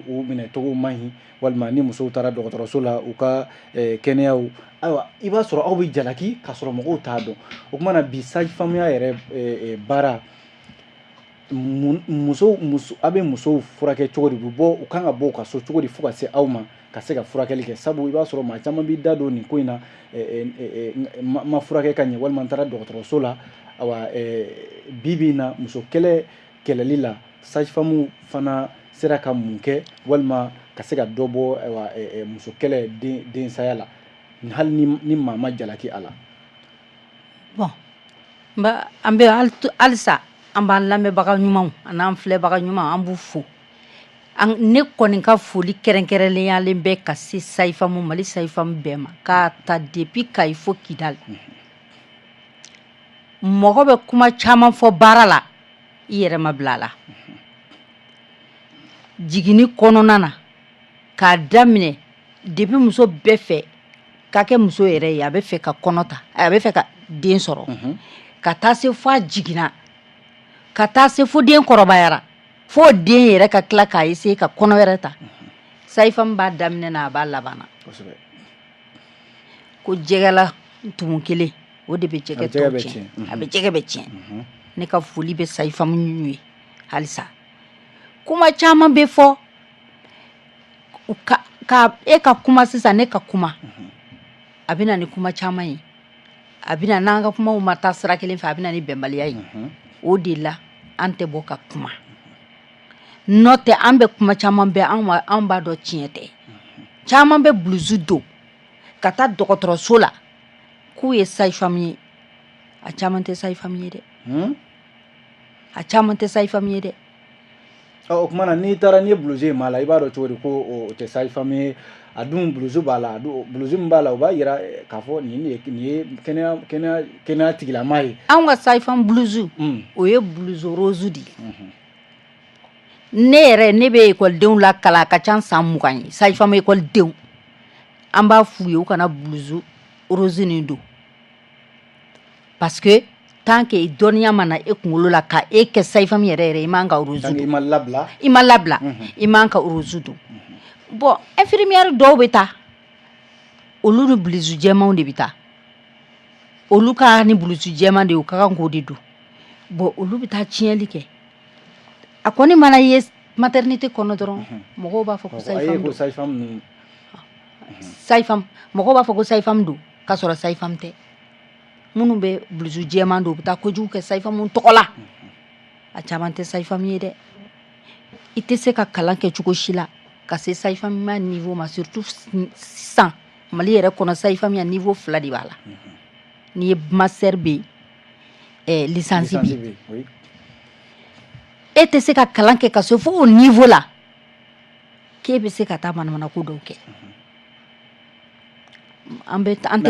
u minɛcogo man ɲi, walima ni musow taara dɔgɔtɔrɔso la, u ka kɛnɛyaw, ayiwa, i b'a sɔrɔ aw bɛ jalaki k'a sɔrɔ mɔgɔw t'a dɔn. O kuma na, bi sage femme ya yɛrɛ baara, muso muso a bɛ musow furakɛ cogo di? U bɛ bɔ, u kan ka bɔ u ka so cogo di fo ka se aw ma ka se ka furakɛli kɛ? Sabu i b'a sɔrɔ maa caman b'i da don nin ko in na: ma furakɛ ka ɲɛ, walima n taara dɔgɔtɔrɔso la. Awa, bi bi in na, muso kɛlɛ kɛlɛli la, sage femme fana sera ka mun kɛ, walima ka se ka dɔ bɔ, ayiwa, muso kɛlɛ densaya la, hali ni maa ma jalaki a la? Bon, an bɛ halisa an b'an lamɛnbaga ɲumanw an'an filɛbaga ɲumanw, an b'u fo. Ne kɔni ka foli kɛrɛnkɛrɛnnenyalen bɛ ka se sage-femme, Mali sage-femme bɛɛ ma, k'a ta depuis Kayi fo Kidali. Mɔgɔ bɛ kuma caman fɔ baara la, i yɛrɛ ma bila a la. Jiginni kɔnɔna na, k'a daminɛ depuis muso bɛɛ fɛ ka kɛ muso yɛrɛ ye, a bɛ fɛ ka kɔnɔ ta, a bɛ fɛ ka den sɔrɔ, ka taa se fo a jiginna, ka taa se fo den kɔrɔbayara, fo den yɛrɛ ka tila k'a essayer ka kɔnɔ wɛrɛ ta, sage-femme b'a daminɛ na, a b'a laban na. Ko jɛgɛla tumu kelen, o de bɛ jɛgɛ tɔw tiɲɛ, a bɛ jɛgɛ bɛ tiɲɛ. Ne ka foli bɛ sage-femme ye halisa. Kuma caman bɛ fɔ ka e ka kuma sisan, ne ka kuma, a bɛ na ni kuma caman ye. A bɛ na n'an ka kumaw ma taa sira kelen fɛ, a bɛ na ni bɛnbaliya ye. O de la an tɛ bɔ ka kuma. N'o tɛ, an bɛ kuma caman bɛ an b'a dɔn tiɲɛ tɛ. Caman bɛ blouse don ka taa dɔgɔtɔrɔso la k'u ye sage-femme ye. A caman tɛ sage-femme ye dɛ. A caman tɛ sage-femme ye dɛ. O tuma na, n'i taara, n'i ye blouse ye maa la, i b'a dɔn cogo di ko o tɛ sage-femme ye? A dun blouse b'a la, blouse min b'a la, o b'a yira k'a fɔ nin ye kɛnɛya tigilama ye. Anw ka sage-femme blouse, o ye blouse rose de ye. Ne yɛrɛ, ne bɛ ekɔlidenw lakalan, a ka ca san 20 ye. Sage-femme ekɔlidenw, an b'a f'u ye u kana blouse rose nin don, parce que tant que dɔnniya ma na e kunkolo la ka e kɛ sage-femme yɛrɛ yɛrɛ, i man ka rose don. I ma labila. I ma labila, i man ka rose don. Bon, infirmière dɔw bɛ taa, olu ni blouse jɛmanw de bɛ taa. Olu ka ni blouse jɛman de ye, u ka kan k'o de don. Bon, olu bɛ taa tiɲɛli kɛ. A kɔni mana ye maternité kɔnɔ dɔrɔn, mɔgɔw b'a fɔ ko sage-femme don. Sage-femme, mɔgɔw b'a fɔ ko sage-femme don, k'a sɔrɔ sage-femme tɛ. Minnu bɛ blouse jɛman don, u bɛ taa kojugu kɛ sage-femme tɔgɔ la. A caman tɛ sage-femme ye dɛ. I tɛ se ka kalan kɛ cogo si la ka se sage-femme ya niveau ma, surtout sisan Mali yɛrɛ kɔnɔ. Sage-femme ya niveau fila de b'a la. N'i ye master bɛ yen, licence bɛ yen. E tɛ se ka kalan kɛ ka se fo o niveau la k'e bɛ se ka taa manamana ko dɔw kɛ. An bɛ an tɛ.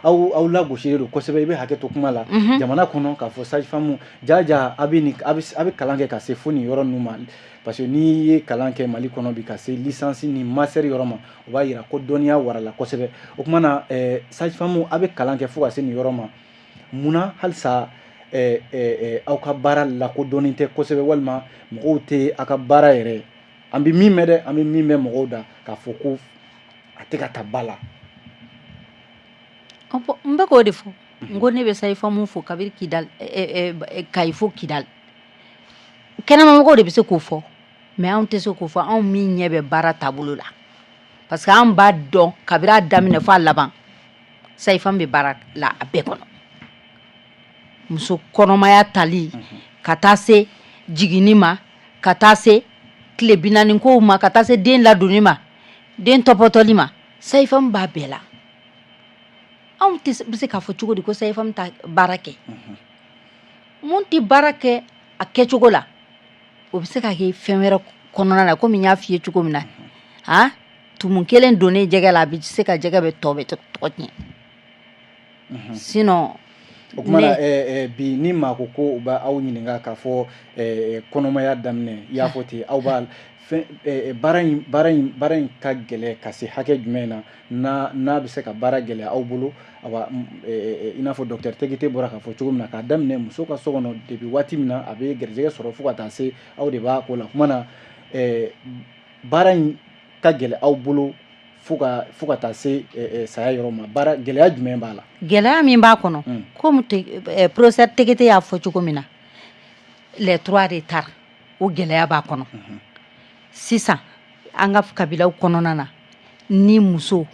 Aw lagosilen don kosɛbɛ. I bɛ hakɛ to kuma la, jamana kɔnɔ k'a fɔ sage femme jaja, a bɛ nin, a bɛ kalan kɛ ka se fo nin yɔrɔ ninnu ma, parce que n'i ye kalan kɛ Mali kɔnɔ bi ka se licence ni master yɔrɔ ma, o b'a yira ko dɔnniya warala kosɛbɛ. O tuma na, sage femme, a bɛ kalan kɛ fo ka se nin yɔrɔ ma, munna halisa aw ka baara lakodɔnnen tɛ kosɛbɛ, walima mɔgɔw tɛ aw ka baara yɛrɛ? An bɛ min mɛn dɛ, an bɛ min mɛn mɔgɔw da k'a fɔ ko a tɛ ka taa ba la. N bɛ k'o de fɔ. N ko ne bɛ sage-femme fo kabiri Kidal, Kayi fo Kidal. Kɛnɛmamɔgɔw de bɛ se k'o fɔ, mais anw tɛ se k'o fɔ, anw min ɲɛ bɛ baara taabolo la, parce que an b'a dɔn kabiri a daminɛ fo a laban, sage-femme bɛ baara la a bɛɛ kɔnɔ. Muso kɔnɔmaya tali ka taa se jiginni ma, ka taa se tile 40 kow ma, ka taa se den ladonni ma, den tɔpɔtɔli ma, sage-femme b'a bɛɛ la. Anw tɛ bɛ se k'a fɔ cogo di ko sage-femme ta baara kɛ? Mun tɛ baara kɛ a kɛcogo la, o bɛ se ka kɛ fɛn wɛrɛ kɔnɔna na. Komi n y'a f'i ye cogo min na, han, tumu kelen donnen jɛgɛ la, a bɛ se ka jɛgɛ bɛ tɔ bɛ tɔgɔ tiɲɛ. Sinon O tuma na, bi ni maa ko ko u bɛ aw ɲininka k'a fɔ kɔnɔmaya daminɛ, i y'a fɔ ten, aw b'a fɛn baara in ka gɛlɛn ka se hakɛ jumɛn na, n'a bɛ se ka baara gɛlɛya aw bolo? Awa, i n'a fɔ docteur Tegete bɔra k'a fɔ cogo min na, k'a daminɛ muso ka so kɔnɔ depuis waati min na a bɛ garijɛgɛ sɔrɔ fo ka taa se aw de b'a ko la. Kuma na, baara in ka gɛlɛn aw bolo fo ka taa se saya yɔrɔ ma, baara gɛlɛya jumɛn b'a la? Gɛlɛya min b'a kɔnɔ, komi professeur Tegete y'a fɔ cogo min na, les trois retards, o gɛlɛya b'a kɔnɔ. Sisan an ka kabilaw kɔnɔna na, ni muso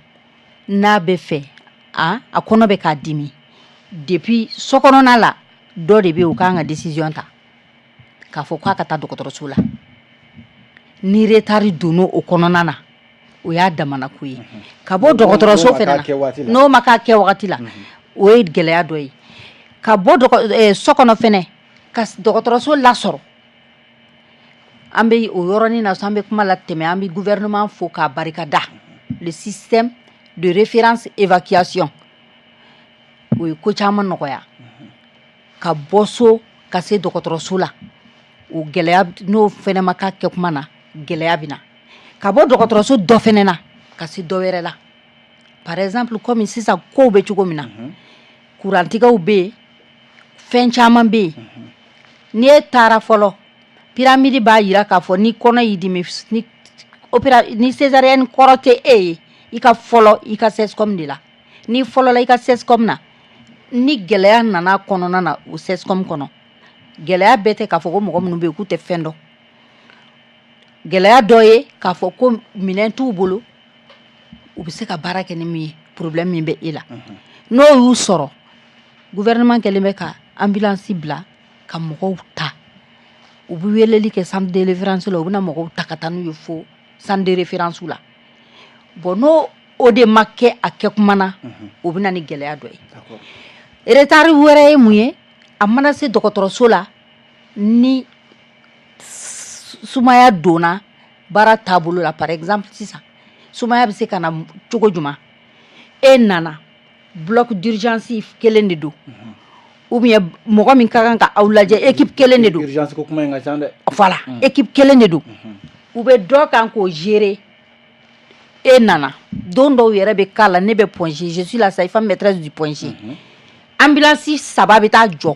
n'a bɛ fɛ a kɔnɔ bɛ k'a dimi, depuis so kɔnɔna la, dɔ de bɛ yen, o kan ka décision ta k'a fɔ k'a ka taa dɔgɔtɔrɔso la. Ni retard donna o kɔnɔna na, o y'a damana ko ye. Ka bɔ dɔgɔtɔrɔso fana na, n'o ma k'a kɛ wagati la, o ye gɛlɛya dɔ ye. Ka bɔ so kɔnɔ fɛnɛ ka dɔgɔtɔrɔso lasɔrɔ, an bɛ o yɔrɔnin na, an bɛ kuma la tɛmɛ. An bɛ gouvernement fo k'a barika da. Le système de référence évacuation, o ye ko caman nɔgɔya. Ka bɔ so ka se dɔgɔtɔrɔso la, o gɛlɛya, n'o fɛnɛ ma k'a kɛ kuma na, gɛlɛya bɛ na. Ka bɔ dɔgɔtɔrɔso dɔ fɛnɛ na ka se dɔ wɛrɛ la, par exemple komi sisan kow bɛ cogo min na, kurantigɛw bɛ yen, fɛn caman bɛ yen. N'i e taara fɔlɔ, pyramide b'a jira k'a fɔ ni kɔnɔ y'i dimi, ni opéra ni césarienne kɔrɔ tɛ e ye, i ka fɔlɔ i ka CSCOM de la. N'i fɔlɔla i ka CSCOM na, ni gɛlɛya nana kɔnɔna na, o CSCOM kɔnɔ, gɛlɛya bɛɛ tɛ k'a fɔ ko mɔgɔ minnu bɛ yen k'u tɛ fɛn dɔn. Gɛlɛya dɔ ye k'a fɔ ko minɛn t'u bolo, u bɛ se ka baara kɛ ni min ye, problème min bɛ e la, n'o y'u sɔrɔ. Gouvernement kɛlen bɛ ka ambulance bila ka mɔgɔw ta. U bɛ weleli kɛ centre de référence la, u bɛna mɔgɔw ta ka taa n'u ye fo centre de référence la. Bon, n'o o de ma kɛ a kɛ kuma na, o bɛ na ni gɛlɛya dɔ ye. Retard wɛrɛ ye mun ye? A mana se dɔgɔtɔrɔso la, ni sumaya donna baara taabolo la, par exemple sisan, sumaya bɛ se ka na cogo jumɛn? E nana, bloc d'urgence kelen de don, ou bien mɔgɔ min ka kan ka aw lajɛ, équipe kelen de don. Urgence ko kuma in ka ca dɛ. Voilà, équipe kelen de don, u bɛ dɔ kan k'o gérer. E nana, don dɔw yɛrɛ bɛ k'a la, ne bɛ Point G, je suis la sage-femme maîtresse du Point G, ambulance saba bɛ taa jɔ.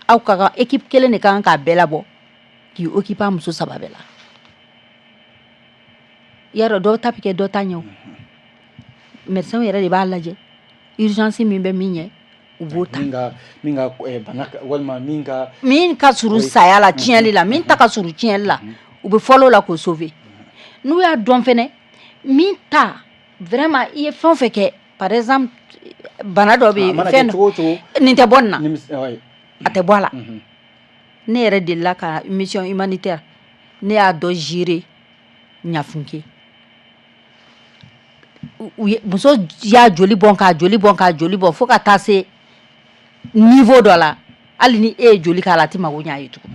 Aw ka kan, équipe kelen de ka kan k'a bɛɛ labɔ k'i occuper a muso saba bɛɛ la. Yarɔ, dɔw ta bɛ kɛ dɔ ta ɲɛ. O médecin yɛrɛ de b'a lajɛ, urgence min bɛ min ɲɛ, u b'o ta. Min ka bana walima min ka Min ka surun saya la, tiɲɛli la, min ta ka surun tiɲɛli la, u bɛ fɔlɔ o la k'o sauver. N'u y'a dɔn fɛnɛ min ta, vraiment, i ye fɛn o fɛn kɛ, par exemple bana dɔ bɛ yen, fɛn dɔ nin tɛ bɔ nin na, a tɛ bɔ a la. Ne yɛrɛ delila ka mission humanitaire, ne y'a dɔ gérer Ɲafunke. Muso y'a joli bɔn, k'a joli bɔn, k'a joli bɔn, fo ka taa se niveau dɔ la, hali ni e ye joli k'a la, a tɛ mago ɲ'a ye tugun,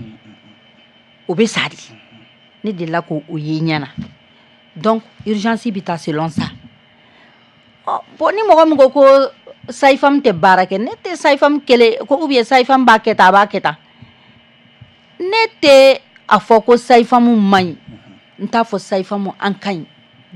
o bɛ sa de. Ne delila k'o ye ɲɛ na. Donc urgence bɛ taa selon ça. Bon, ni mɔgɔ min ko ko sage-femme tɛ baara kɛ, ne tɛ sage-femme kelen ko, ou bien sage-femme b'a kɛ tan, a b'a kɛ tan. Ne tɛ a fɔ ko sage-femme man ɲi, n t'a fɔ sage-femme an ka ɲi.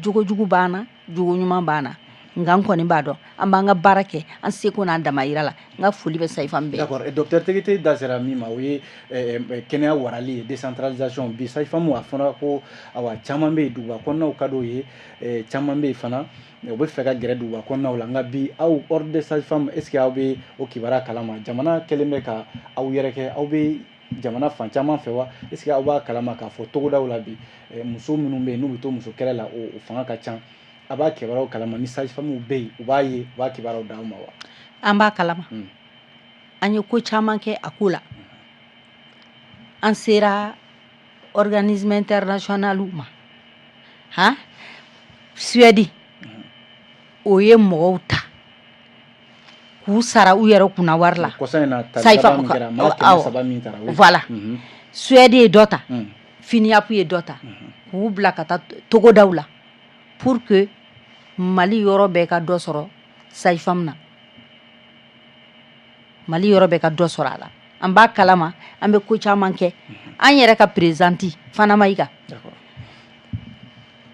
Jogojugu b'an na, jogo ɲuman b'an na, nka n kɔni b'a dɔn an b'an ka baara kɛ an seko n'an damayira la. N ka foli bɛ sage-femme bɛɛ. D'accord, docteur Tegete da sera min ma, o ye kɛnɛya warali ye, décentralisation. Bi sage-femme, a fɔra ko awa caman bɛ yen, duguba kɔnɔnaw ka d'o ye, caman bɛ yen fana, u bɛ fɛ ka gɛrɛ duguba kɔnɔnaw la. Nka bi aw, ordre des sages-femmes, est ce que aw bɛ o kibaruya kalama? Jamana kɛlen bɛ ka aw yɛrɛ kɛ, aw bɛ jamana fan caman fɛ wa? Est ce que aw b'a kalama k'a fɔ togodaw la bi, muso minnu bɛ yen n'u bɛ to muso kɛlɛ la, o fanga ka ca? A b'a kibaruyaw kalama? Ni sage-femme bɛ yen, u b'a ye, u b'a kibaruyaw d'aw ma wa? An b'a kalama. An ye ko caman kɛ a ko la. An sera organisme international ma, han Suède, o ye mɔgɔw ta k'u sara u yɛrɛ kunna wari la. Kɔsa in na, tali laban min kɛra, maa 300 min taara. Voilà, Suède ye dɔ ta, FNUAP ye dɔ ta, k'u bila ka taa togodaw la pour que Mali yɔrɔ bɛɛ ka dɔ sɔrɔ sage-femme na, Mali yɔrɔ bɛɛ ka dɔ sɔrɔ a la. An b'a kalama, an bɛ ko caman kɛ. An yɛrɛ ka présidente Fana Mayiga,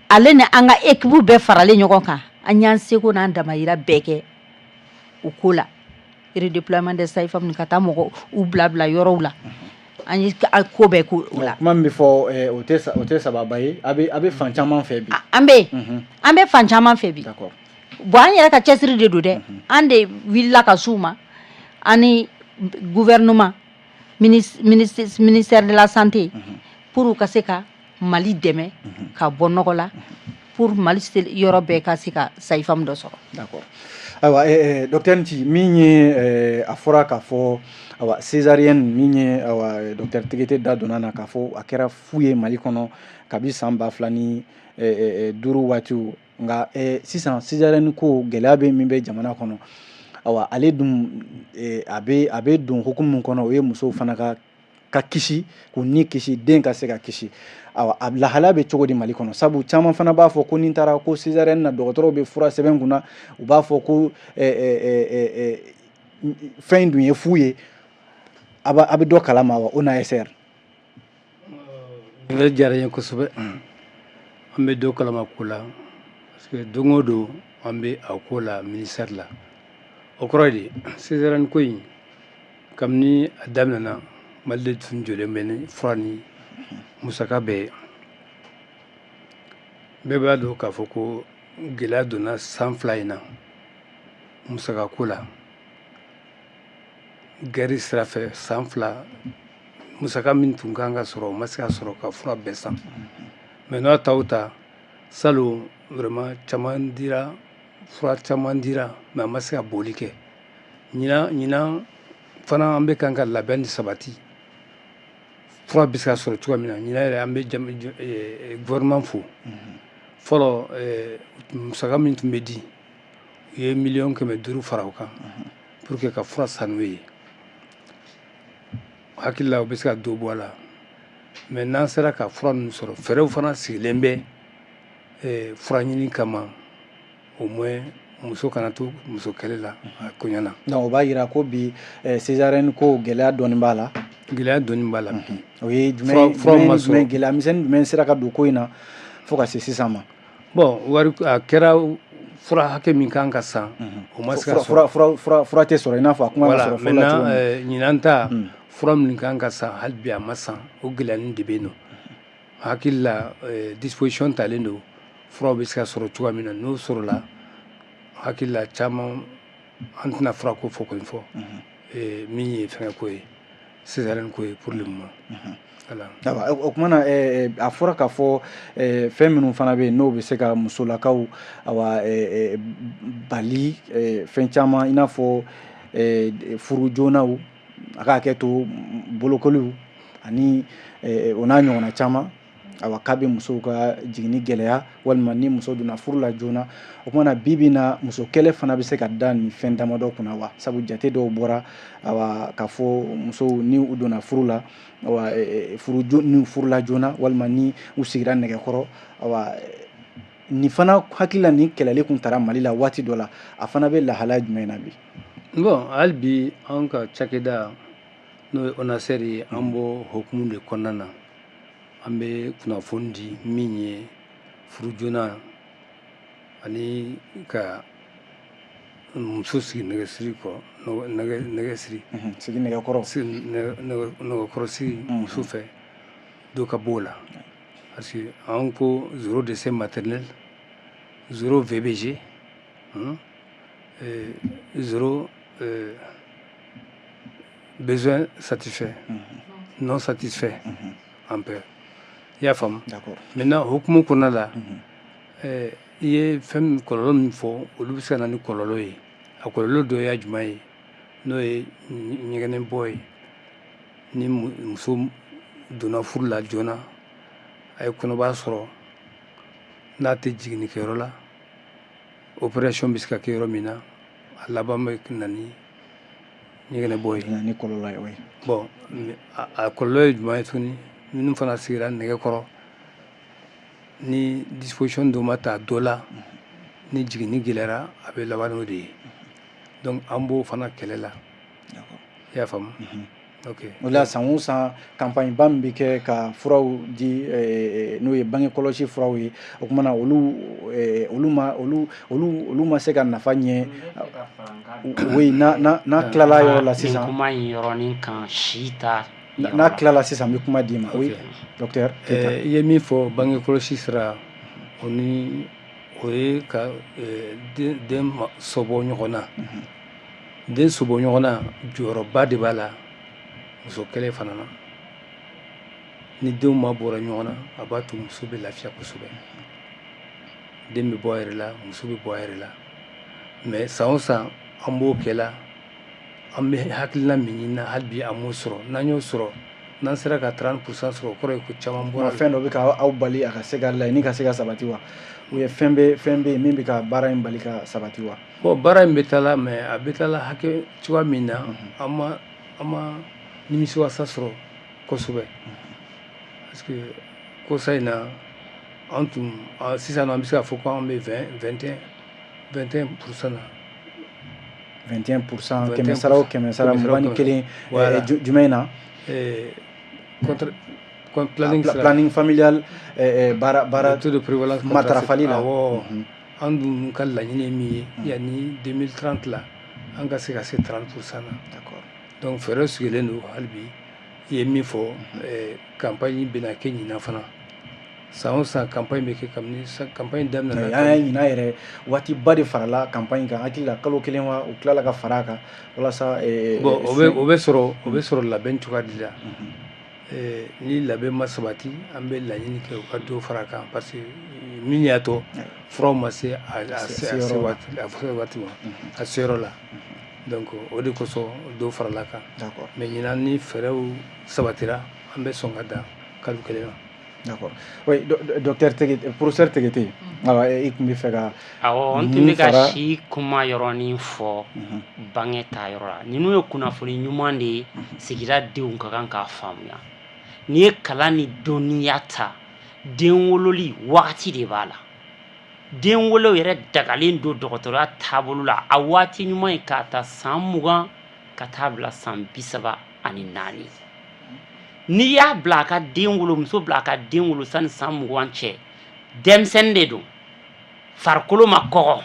ale ni an ka équipe bɛɛ faralen ɲɔgɔn kan, an y'an seko n'an damayira bɛɛ kɛ o ko la, redéploiement des sages-femmes, ka taa mɔgɔ u bila bila yɔrɔw la. An ye ko bɛɛ k'o la. Kuma min bɛ fɔ, o tɛ sababa ye. A bɛ fan caman fɛ bi. An bɛ yen, an bɛ fan caman fɛ bi. Bon, an yɛrɛ ka cɛsiri de don dɛ. An de wulila ka s'u ma, an ni gouvernement, ministère de la santé, pour ka se ka Mali dɛmɛ ka bɔ nɔgɔ la, pour Mali yɔrɔ bɛɛ ka se ka sage-femme dɔ sɔrɔ. D'accord. Ayiwa, docteur Nci, min ye a fɔra k'a fɔ, awa, césarienne min ye, awa, docteur Tegete da donna na k'a fɔ a kɛra fu ye Mali kɔnɔ kabi san 2005 waatiw. Nka sisan césarienne ko gɛlɛya bɛ min bɛ jamana kɔnɔ, awa, ale dun a bɛ don hukumu min kɔnɔ, o ye musow fana ka kisi, k'u ni kisi, den ka se ka kisi. Awa, a lahalaya bɛ cogo di Mali kɔnɔ? Sabu caman fana b'a fɔ ko ni taara ko césarienne na, dɔgɔtɔrɔw bɛ fura sɛbɛn kunna, u b'a fɔ ko fɛn in dun ye fu ye. A bɛ dɔ kalama wa, ONASR? Ɲininkali diyara n ye kosɛbɛ. An bɛ dɔ kalama ko la, parce que don o don an bɛ a ko la ministère la. O kɔrɔ ye di? Césarienne ko in, kabini a daminɛna, Mali de tun jɔlen bɛ ni fura ni musaka bɛɛ ye. Bɛɛ b'a dɔn k'a fɔ ko gɛlɛya donna san 2 in na musaka ko la, guerre sira fɛ. San 2 Musaka min tun kan ka sɔrɔ, o ma se ka sɔrɔ ka fura bɛɛ san. Mais n'a ta o ta, salon vraiment caman dira, fura caman dira, mais a ma se ka boli kɛ. Ɲinan fana, an bɛ kan ka labɛn sabati, fura bɛ se ka sɔrɔ cogoya min na. Ɲinan yɛrɛ, an bɛ gouvernement fo fɔlɔ. Musaka min tun bɛ di, u ye 500 000 fara o kan pour que ka fura san n'o ye. Hakili la, u bɛ se ka dɔ bɔ a la. Mais n'an sera ka fura ninnu sɔrɔ, fɛɛrɛw fana sigilen bɛ fura ɲini kama, au moins muso kana to muso kɛlɛ la a koɲɛ na. Donc o b'a yira ko bi, césarienne ko gɛlɛya dɔɔni b'a la. Gɛlɛya dɔɔni b'a la bi. O ye jumɛn? Fura ma sɔrɔ. Gɛlɛya misɛnnin jumɛn sera ka don ko in na fo ka se sisan ma? Bon, wari a kɛra, fura hakɛ min kan ka san, o ma se ka sɔrɔ. Fura tɛ sɔrɔ i n'a fɔ a kuma ka sɔrɔ fɔlɔ la cogo min. Ɲinan ta, fura min kan ka san, hali bi a ma san. O gɛlɛyanin de bɛ yen nɔ. Hakili la, disposition talen don, furaw bɛ se ka sɔrɔ cogoya min na. N'o sɔrɔla, hakili la, caman an tɛna fura ko fɔ kɔni fɔ min ye fɛngɛ ko ye, césarienne ko ye pour le moment. Voilà. O kuma na, a fɔra k'a fɔ fɛn minnu fana bɛ yen, n'o bɛ se ka musolakaw awa bali fɛn caman, i n'a fɔ furu joonaw, a ka hakɛ to, bolokoliw ani o n'a ɲɔgɔnna caman, awa k'a bɛ musow ka jiginni gɛlɛya, walima ni muso donna furu la joona. O kuma na, bi bi in na, muso kɛlɛ fana bɛ se ka da nin fɛn damadɔ kunna wa? Sabu jate dɔw bɔra, awa k'a fɔ musow ni u donna furu la, awa furu ni furula joona, walima ni u sigira nɛgɛkɔrɔ, awa nin fana hakili la, nin kɛlɛli kun taara Mali la waati dɔ la. A fana bɛ lahalaya jumɛn na bi? Bon, hali bi, an ka cakɛda, n'o ye ONASER ye, an b'o hukumu de kɔnɔna na. An bɛ kunnafoni di min ye furu joona ani ka muso sigi nɛgɛsiri kɔ, nɛgɛ siri. Sigi nɛgɛkɔrɔ. Nɛgɛkɔrɔ sigi muso fɛ, dɔ ka b'o la, parce que an ko zéro décès maternel, zéro VBG, zéro besoin satisfait non satisfait en paix. I y'a faamu? Maintenant, hukumu kɔnɔna la, i ye fɛn min, kɔlɔlɔ min fɔ, olu bɛ se ka na ni kɔlɔlɔ ye. A kɔlɔlɔ dɔ y'a jumɛn ye? N'o ye ɲɛgɛnɛ bɔ ye. Ni muso donna furu la joona, a ye kɔnɔbara sɔrɔ, n'a tɛ jiginnikɛyɔrɔ la, opération bɛ se ka kɛ yɔrɔ min na, a laban bɛ na ni ɲɛgɛnɛ bɔ ye. Ni kɔlɔlɔ ye, oui. Bon, a kɔlɔlɔ ye jumɛn ye tuguni? Minnu fana sigira nɛgɛ kɔrɔ, ni disposition dɔ ma ta dɔ la, ni jiginni gɛlɛyara, a bɛ laban n'o de ye. Donc an b'o fana kɛlɛ la. I y'a faamu? Ok. O la, san o san, campagne ba min bɛ kɛ ka furaw di, n'o ye bange kɔlɔsi furaw ye, o kuma na, olu ma se ka nafa ɲɛ. Oui, n'a tilala yɔrɔ la sisan. Kuma in yɔrɔnin kan si ta. N'a tilala sisan, n bɛ kuma d'i ma. Oui, docteur. I ye min fɔ bange kɔlɔsi sira, o ni o ye ka den sɔbɔ ɲɔgɔn na. Den sɔbɔ ɲɔgɔn na, jɔyɔrɔba de b'a la muso kɛlɛ fana na. Ni denw ma bɔra ɲɔgɔn na, a b'a to muso bɛ lafiya kosɛbɛ. Den bɛ bɔ a yɛrɛ la, muso bɛ bɔ a yɛrɛ la. Mais san o san, an b'o kɛ la. An bɛ hakilina min ɲini na, hali bi an m'o sɔrɔ. N'an y'o sɔrɔ, n'an sera ka 30% sɔrɔ, o kɔrɔ ye ko caman bɔra. Fɛn dɔ bɛ ka aw bali a ka se ka laɲini ka se ka sabati wa? Ou bien fɛn bɛ yen min bɛ ka baara in bali ka sabati wa? Bon, baara in bɛ taa la, mais a bɛ taa la hakɛ cogoya min na, an ma nimisiwasa sɔrɔ kosɛbɛ, parce que kɔsa in na, an tun sisan an bɛ se k'a fɔ ko an bɛ 20, 21, 21% na. 21%, kɛmɛ sara o kɛmɛ sara, 21. Jumɛn na? Contre planning, planning familial baara taux de prévalence matarafali la. Awɔ, an dun ka laɲini ye min ye, yanni 2030 la, an ka se ka se 30% na. Donc fɛɛrɛ sigilen don. Hali bi, i ye min fɔ, campagne bɛna kɛ ɲinan fana. San o san, campagne bɛ kɛ. Kabini campagne daminɛna, an y'a ɲinan yɛrɛ, waatiba de farala campagne kan. Hakili la, kalo kelen wa, u tilala ka fara a kan walasa. Bon, o bɛ sɔrɔ labɛn cogoya de la. Ni labɛn ma sabati, an bɛ laɲini kɛ u ka dɔ fara a kan, parce que min y'a to furaw ma se a waati ma, a seyɔrɔ la. Donc o de kosɔn dɔ farala kan. Mais ɲinan, ni fɛɛrɛw sabatira, an bɛ sɔn ka dan kalo 1 ma. D'accord. Oui, docteur Tegete, professeur Tegete, awa, i tun bɛ fɛ ka Awɔ, n tun bɛ ka si kuma yɔrɔnin fɔ bange ta yɔrɔ la. Ninnu ye kunnafoni ɲuman de ye, sigida denw ka kan k'a faamuya. N'i ye kalan ni dɔnniya ta, den wololi wagati de b'a la. Den wolo yɛrɛ dagalen don dɔgɔtɔrɔya taabolo la, a waati ɲuman ye k'a ta san 20 ka taa bila san 34. N'i y'a bila a ka den wolo, muso bila a ka den wolo sani san 20 cɛ, denmisɛnnin de don, farikolo ma kɔgɔ,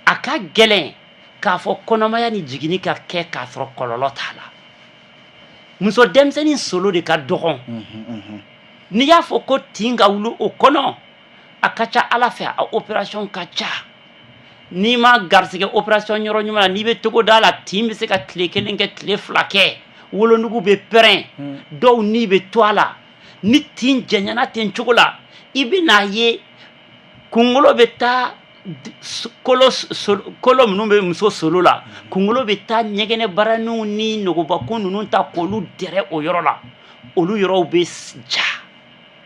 a ka gɛlɛn k'a fɔ kɔnɔmaya ni jiginni ka kɛ k'a sɔrɔ kɔlɔlɔ t'a la. Muso denmisɛnnin solo de ka dɔgɔn. N'i y'a fɔ ko tin ka wuli o kɔnɔ, a ka ca ala fɛ a opération ka ca. N'i ma garisɛgɛ opération yɔrɔ ɲuman na, n'i bɛ togoda la, tin bɛ se ka tile 1 kɛ, tile 2 kɛ, wolonugu bɛ pɛrɛn, dɔw ni bɛ to a la. Ni tin janyana ten cogo la, i bɛ n'a ye kunkolo bɛ taa kolo, kolo minnu bɛ muso solo la, kunkolo bɛ taa ɲɛgɛnɛbaraninw ni nogobakun ninnu ta k'olu dɛrɛ o yɔrɔ la. Olu yɔrɔw bɛ ja,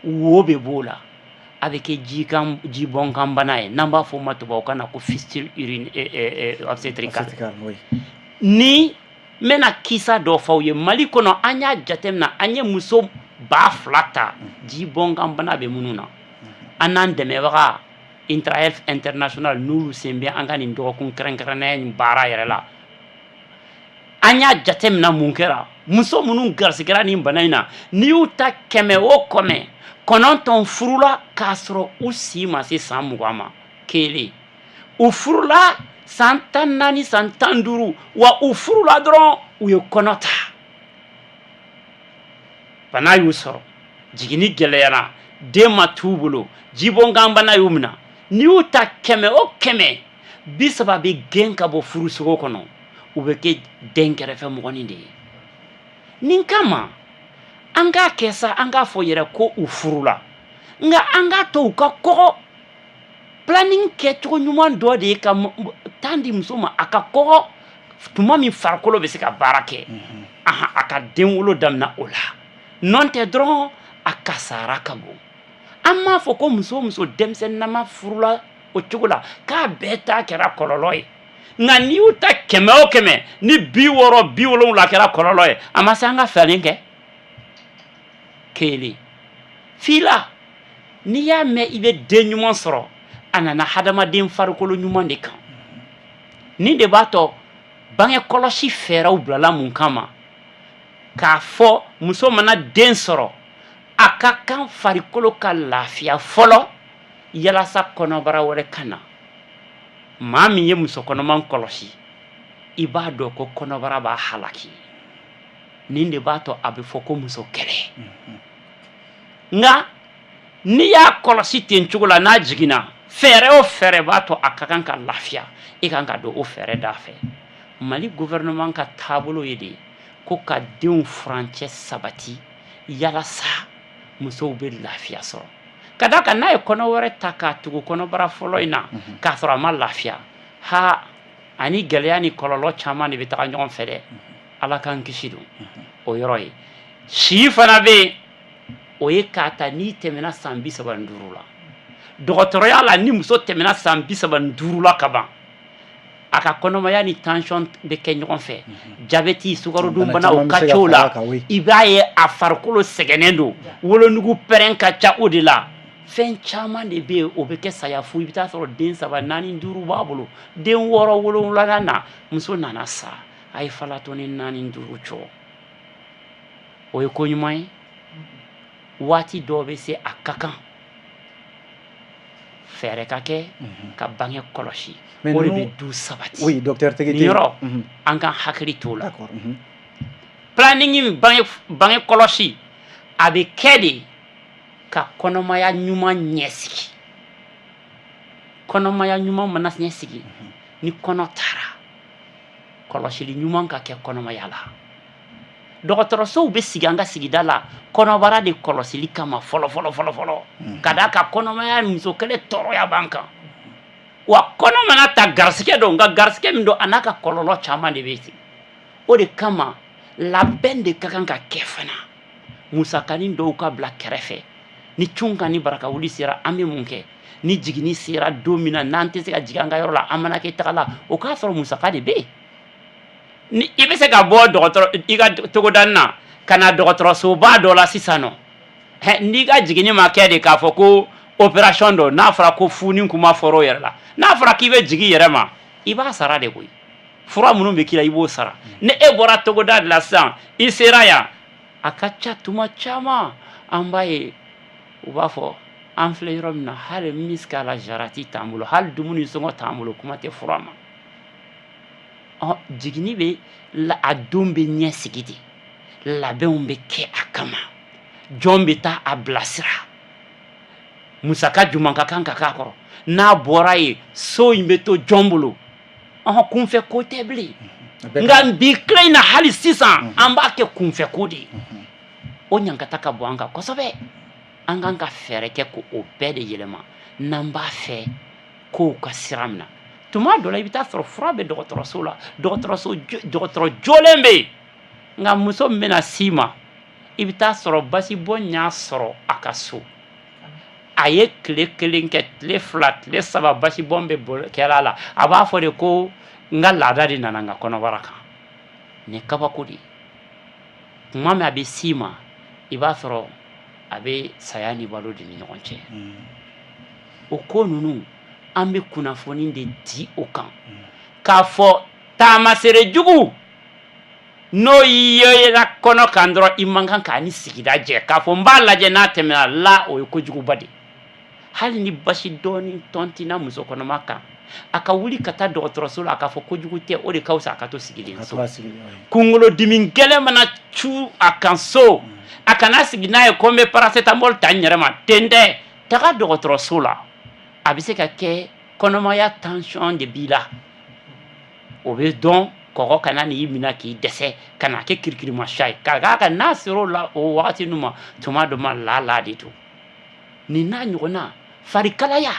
wo bɛ b'o la, a bɛ kɛ jikan jibɔnkanbana ye, n'an b'a fɔ o ma tubabukan na ko fistule urine obstétricale. Ni n bɛna kisa dɔ fɔ aw ye, Mali kɔnɔ, an y'a jateminɛ, an ye muso 2000 ta jibɔnkanbana bɛ minnu na. An n'an dɛmɛbaga Intra Health International, n'olu sen bɛ an ka nin dɔgɔkun kɛrɛnkɛrɛnnenya nin baara yɛrɛ la, an y'a jateminɛ mun kɛra muso minnu garisigɛra nin bana in na. N'i y'u ta 100 o 100, 90 furula k'a sɔrɔ u si ma se san 20 ma. Kelen, u furula san 14, san 15, wa u furula dɔrɔn u ye kɔnɔ ta, bana y'u sɔrɔ, jiginni gɛlɛyara, den ma t'u bolo, jibɔnkanbana y'u minɛ. N'i y'u ta 100 o 100, 30 bɛ gɛn ka bɔ furusogo kɔnɔ, u bɛ kɛ den kɛrɛfɛ mɔgɔnin de ye. Nin kama an k'a kɛ sa, an k'a fɔ yɛrɛ ko u furula, nka an k'a to u ka kɔgɔ. Planning kɛcogo ɲuman dɔ de ye ka temps di muso ma a ka kɔgɔ tuma min farikolo bɛ se ka baara kɛ, a ka den wolo daminɛ o la. Nɔn tɛ dɔrɔn a kasara ka bon. An m'a fɔ ko muso o muso denmisɛnninama furula o cogo la k'a bɛɛ ta kɛra kɔlɔlɔ ye, nka n'i y'u ta 100 o 100, ni 60, 70 kɛra kɔlɔlɔ ye, a ma se an ka falen kɛ. Kelen fila, n'i y'a mɛn i bɛ den ɲuman sɔrɔ, a nana hadamaden farikolo ɲuman de kan. Nin de b'a to bange kɔlɔsi fɛɛrɛw bilala mun kama, k'a fɔ muso mana den sɔrɔ, a ka kan farikolo ka lafiya fɔlɔ yalasa kɔnɔbara wɛrɛ ka na. Maa min ye muso kɔnɔman kɔlɔsi, i b'a dɔn ko kɔnɔbara b'a halaki. Nin de b'a to a bɛ fɔ ko muso kɛlɛ. Nka n'i y'a kɔlɔsi ten cogo la, n'a jiginna, fɛɛrɛ o fɛɛrɛ b'a to a ka kan ka lafiya, i kan ka don o fɛɛrɛ da fɛ. Mali gouvernement ka taabolo ye de ko ka denw furancɛ sabati yalasa musow bɛ lafiya sɔrɔ, ka d'a kan n'a ye kɔnɔ wɛrɛ ta k'a tugu kɔnɔbara fɔlɔ in na k'a sɔrɔ a ma lafiya, ha, ani gɛlɛya ni kɔlɔlɔ caman de bɛ taga ɲɔgɔn fɛ dɛ. Ala k'an kisi don o yɔrɔ ye. Si fana bɛ yen, o ye k'a ta n'i tɛmɛna san 35 la. Dɔgɔtɔrɔya la, ni muso tɛmɛna san 35 la ka ban, a ka kɔnɔmaya ni tension bɛ kɛ ɲɔgɔn fɛ, jabɛti, sukarodunbana, o ka ca o la. I b'a ye a farikolo sɛgɛnnen don, wolonugu pɛrɛn ka ca o de la. Fɛn caman de bɛ yen, o bɛ kɛ saya fu. I bɛ taa sɔrɔ den 3, 4, 5 b'a bolo, den 6, 7nan na muso nana sa, a ye falatɔni 4, 5 cɔ. O ye ko ɲuman ye? Waati dɔw bɛ se, a ka kan fɛɛrɛ ka kɛ ka bange kɔlɔsi, o de bɛ du sabati. Oui, docteur Tegete. Nin yɔrɔ, an ka hakili t'o la. Planning, bange kɔlɔsi, a bɛ kɛ de ka kɔnɔmaya ɲuman ɲɛsigi. Kɔnɔmaya ɲuman mana ɲɛsigi, ni kɔnɔ taara, kɔlɔsili ɲuman ka kɛ kɔnɔmaya la. Dɔgɔtɔrɔsow bɛ sigi an ka sigida la kɔnɔbara de kɔlɔsili kama fɔlɔ fɔlɔ fɔlɔ fɔlɔ, ka d'a kan kɔnɔmaya muso kelen tɔɔrɔya b'an kan. Wa kɔnɔ mana ta, garisigɛ don, nka garisigɛ min don, a n'a ka kɔlɔlɔ caman de bɛ sigi. O de kama labɛn de ka kan ka kɛ fana, musakanin dɔw ka bila kɛrɛfɛ. Ni cun kan ni baraka wuli sera, an bɛ mun kɛ? Ni jiginni sera don min na, n'an tɛ se ka jigin an ka yɔrɔ la, an mana kɛ taga la, o k'a sɔrɔ musaka de bɛ yen. Ni i bɛ se ka bɔ dɔgɔtɔrɔ i ka togoda na ka na dɔgɔtɔrɔsoba dɔ la sisan nɔ, n'i ka jiginni ma kɛ de k'a fɔ ko opération don, n'a fɔra ko fu ni kuma fɔra o yɛrɛ la, n'a fɔra k'i bɛ jigin i yɛrɛ ma, i b'a sara de koyi. Fura minnu bɛ k'i la, i b'o sara. Ni e bɔra togoda de la sisan, i sera yan, a ka ca tuma caman an b'a ye, u b'a fɔ an filɛ yɔrɔ min na, hali misikala jarati t'an bolo, hali dumuni sɔngɔ t'an bolo, kuma tɛ fura ma. Ɔ jiginni bɛ la, a don bɛ ɲɛsigi de, labɛnw bɛ kɛ a kama, jɔn bɛ taa a bilasira, musaka jumɛn ka kan ka k'a kɔrɔ, n'a bɔra yen, so in bɛ to jɔn bolo? Ɔhɔn, kunfɛ ko tɛ bilen. Nka bi tile in na, hali sisan an b'a kɛ kunfɛ ko de ye. O ɲankata ka bɔ an kan kosɛbɛ. An kan ka fɛɛrɛ kɛ k'o bɛɛ de yɛlɛma n'an b'a fɛ kow ka sira minɛ. Tuma dɔ la, i bɛ taa sɔrɔ fura bɛ dɔgɔtɔrɔso la, dɔgɔtɔrɔso dɔgɔtɔrɔ jɔlen bɛ yen, nka muso min bɛna s'i ma, i bɛ taa sɔrɔ basibɔn y'a sɔrɔ a ka so, a ye tile 1 kɛ, tile 2, tile 3, basibɔn bɛ kɛra a la. A b'a fɔ de ko n ka laada de nana n ka kɔnɔbara kan. Nin ye kabako de ye. Tuma min a bɛ s'i ma, i b'a sɔrɔ a bɛ saya ni balo de ni ɲɔgɔn cɛ. O ko ninnu, an bɛ kunnafoni de di o kan, k'a fɔ taamasere jugu n'o yera kɔnɔ kan dɔrɔn, i man kan k'a ni sigida jɛ k'a fɔ n b'a lajɛ n'a tɛmɛna la. O ye kojuguba de ye. Hali ni basi dɔɔni tɔntina muso kɔnɔma kan, a ka wuli ka taa dɔgɔtɔrɔso la, a k'a fɔ kojugu tɛ, o de ka fisa a ka to sigilen so. Kunkolodimi gɛlɛn mana cu a kan so, a kana sigi n'a ye ko n bɛ paracétamol ta n yɛrɛ ma ten dɛ. Taga dɔgɔtɔrɔso la. A bɛ se ka kɛ kɔnɔmaya tension de b'i la, o bɛ dɔn kɔgɔ kana n'i minɛ k'i dɛsɛ ka na kɛ kirikirimasiyɛn ye. Ka d'a kan n'a sera o la, o wagati ninnu ma, tuma dɔ ma laala de don. Nin n'a ɲɔgɔnna, farikalaya,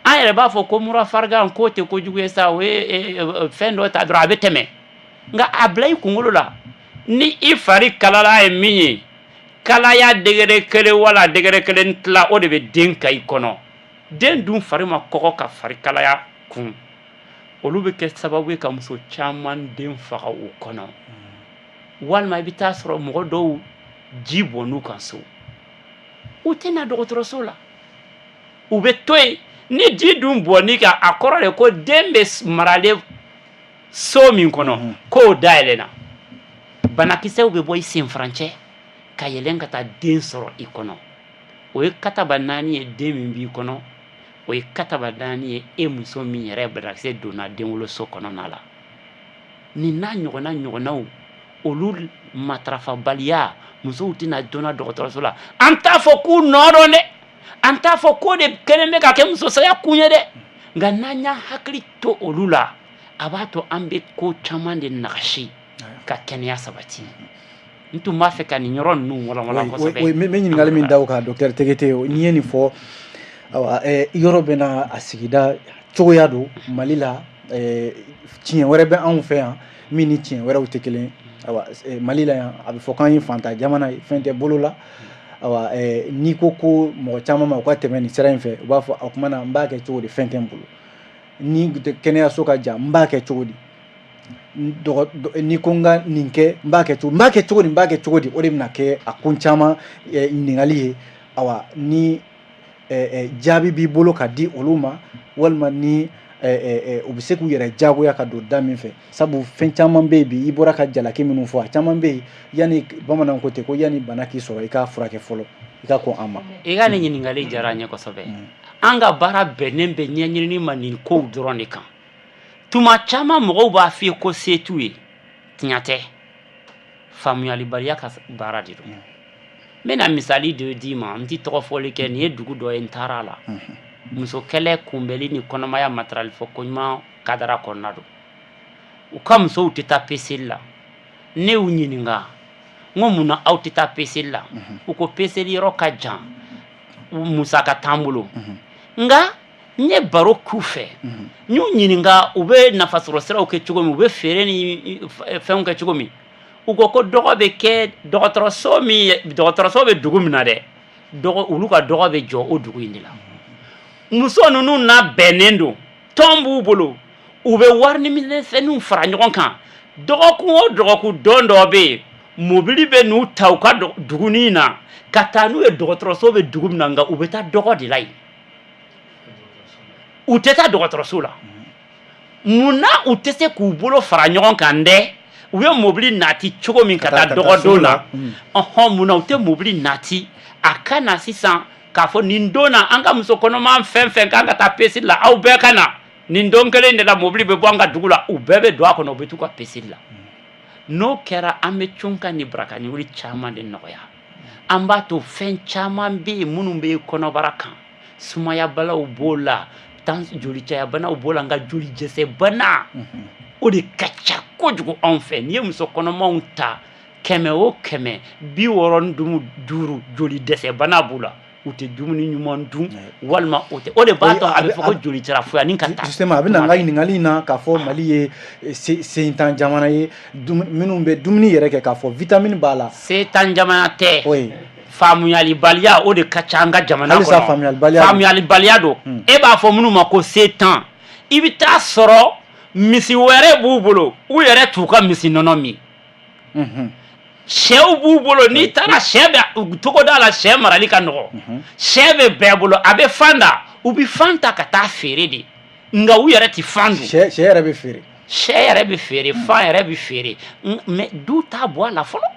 an yɛrɛ b'a fɔ ko mura farigan k'o tɛ kojugu ye sa, o ye fɛn dɔ ta dɔrɔn a bɛ tɛmɛ. Nka a bila i kunkolo la, ni i fari kalaya ye min ye, kalaya degré 1 wala degré 1 tila, o de bɛ den ka i kɔnɔ. Den dun fari ma kɔgɔ ka fari kalaya kun. Olu bɛ kɛ sababu ye ka muso caman den faga o kɔnɔ. Walima i bɛ taa sɔrɔ mɔgɔ dɔw ji bɔnn'u kan so, u tɛ na dɔgɔtɔrɔso la, u bɛ to yen. Ni ji dun bɔnn'i kan, a kɔrɔ de ko den bɛ maralen so min kɔnɔ, k'o dayɛlɛnna, banakisɛw bɛ bɔ i senfarancɛ ka yɛlɛn ka taa den sɔrɔ i kɔnɔ. O ye kataba 4 ye den min b'i kɔnɔ, o ye kataba 4 ye e muso min yɛrɛ banakisɛ donna denwoloso kɔnɔna la. Nin n'a ɲɔgɔnna ɲɔgɔnnaw, olu matarafabaliya, musow tɛna joona dɔgɔtɔrɔso la. An t'a fɔ k'u nɔ dɔn dɛ, an t'a fɔ k'o de kɛlen bɛ ka kɛ muso saya kun ye dɛ, nka n'an y'an hakili to olu la, a b'a to an bɛ ko caman de nagasi ka kɛnɛya sabati. N tun b'a fɛ ka nin yɔrɔ ninnu walanwalan kosɛbɛ. N bɛ ɲininkali min da o kan, docteur Tegete, n'i ye nin fɔ, ayiwa, yɔrɔ bɛ na a sigida cogoya don Mali la. Tiɲɛ wɛrɛ bɛ anw fɛ yan min ni tiɲɛ wɛrɛw tɛ kelen. Ayiwa, Mali la yan, a bɛ fɔ k'an ye fantan jamana ye, fɛn tɛ bolo la. Ayiwa, n'i ko ko mɔgɔ caman ma u ka tɛmɛ nin sira in fɛ, u b'a fɔ o tuma na n b'a kɛ cogo di? Fɛn tɛ n bolo. Ni kɛnɛyaso ka jan, n b'a kɛ cogo di? N'i ko n ka nin kɛ, n b'a kɛ cogo, n b'a kɛ cogo di, n b'a kɛ cogo di? O de bɛna kɛ a kun caman ɲininkali ye. Ayiwa, ni jaabi b'i bolo ka di olu ma, walima ni u bɛ se k'u yɛrɛ jagoya ka don da min fɛ, sabu fɛn caman bɛ yen bi, i bɔra ka jalaki minnu fɔ, a caman bɛ yen, yanni bamananw ko ten ko yanni bana k'i sɔrɔ, i k'a furakɛ fɔlɔ, i ka kɔn a ma. I ka nin ɲininkali diyara n ye kosɛbɛ. An ka baara bɛnnen bɛ ɲɛɲinini ma nin kow dɔrɔn de kan. Tuma caman mɔgɔw b'a f'i ye ko se t'u ye. Tiɲɛ tɛ, faamuyalibaliya ka baara de don. N bɛna misali dɔ d'i ma, n tɛ tɔgɔ fɔli kɛ. Nin ye dugu dɔ ye, n taara a la. Muso kɛlɛ kunbɛli ni kɔnɔmaya matarali fɔ koɲuman kadara kɔnɔna don. U ka musow tɛ taa peseli la. Ne y'u ɲininka. N ko mun na aw tɛ taa peseli la? U ko peseli yɔrɔ ka jan, musaka t'an bolo. Nka n ye baro k'u fɛ, n y'u ɲininka u bɛ nafasɔrɔ siraw kɛ cogo min, u bɛ feere ni fɛnw kɛ cogo min. U ko ko dɔgɔ bɛ kɛ dɔgɔtɔrɔso min, dɔgɔtɔrɔso bɛ dugu min na dɛ, olu ka dɔgɔ bɛ jɔ o dugu in de la. Muso ninnu n'a bɛnnen don, tɔn b'u bolo, u bɛ wari minɛfɛnninw fara ɲɔgɔn kan. Dɔgɔkun o dɔgɔkun, don dɔ bɛ yen, mobili bɛ n'u ta u ka dugunin na ka taa n'u ye dɔgɔtɔrɔso bɛ dugu min na. Nka u bɛ taa dɔgɔ de la yen, u tɛ taa dɔgɔtɔrɔso la. Mun na u tɛ se k'u bolo fara ɲɔgɔn kan dɛ? U ye mobili nati cogo min ka taa dɔgɔdon na, ɔhɔn, mun na u tɛ mobili nati a ka na sisan k'a fɔ nin don na, an ka muso kɔnɔma fɛn fɛn k'an ka taa peseli la, aw bɛɛ ka na nin don kelen de la? Mobili bɛ bɔ an ka dugu la, u bɛɛ bɛ don a kɔnɔ, u bɛ t'u ka peseli la. N'o kɛra, an bɛ cunkan ni baraka ni wuli caman de nɔgɔya. An b'a to fɛn caman bɛ yen minnu bɛ kɔnɔbara kan, sumayabanaw b'o la, jolicayabanaw b'o la, nka joli dɛsɛbana, o de ka ca kojugu anw fɛ. N'i ye muso kɔnɔmaw ta, 100 o 100, 65 joli dɛsɛbana b'u la. U tɛ dumuni ɲuman dun, walima o tɛ, o de b'a to a bɛ fɔ ko joli fuyani ka taa. Justement, a bɛ na n ka ɲininkali in na k'a fɔ Mali ye sentan jamana ye minnu bɛ dumuni yɛrɛ kɛ k'a fɔ vitamine b'a la. Sentan jamana tɛ. Faamuyalibaliya, o de ka ca an ka jamana kɔnɔ. Halisa faamuyalibaliya. Faamuyalibaliya don. E b'a fɔ minnu ma ko setan, i bɛ taa sɔrɔ misi wɛrɛ b'u bolo, u yɛrɛ t'u ka misi nɔnɔ min. Sɛw b'u bolo, n'i taara sɛ bɛ togoda la, sɛ marali ka nɔgɔ, sɛ bɛ bɛɛ bolo, a bɛ fan da, u bɛ fan ta ka taa feere de, nka u yɛrɛ tɛ fan dun. Sɛ yɛrɛ bɛ feere. Sɛ yɛrɛ bɛ feere, fan yɛrɛ bɛ feere, mais du t'a bɔ a la fɔlɔ.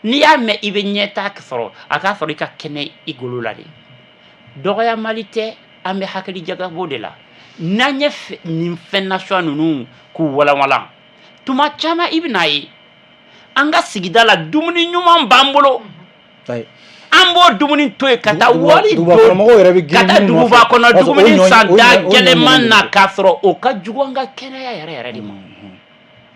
N'i y'a mɛn i bɛ ɲɛtaa sɔrɔ, a k'a sɔrɔ i ka kɛnɛ i golo la de. Dɔgɔyamali tɛ, an bɛ hakili jagabɔ de la. N'an ye nin fɛn nasuguya ninnu k'u walanwalan, tuma caman i bɛna ye an ka sigida la, dumuni ɲuman b'an bolo, an b'o dumuni to yen ka taa wari don ka taa duguba kɔnɔ dumuni san da gɛlɛman na, k'a sɔrɔ o ka jugu an ka kɛnɛya yɛrɛ yɛrɛ de ma.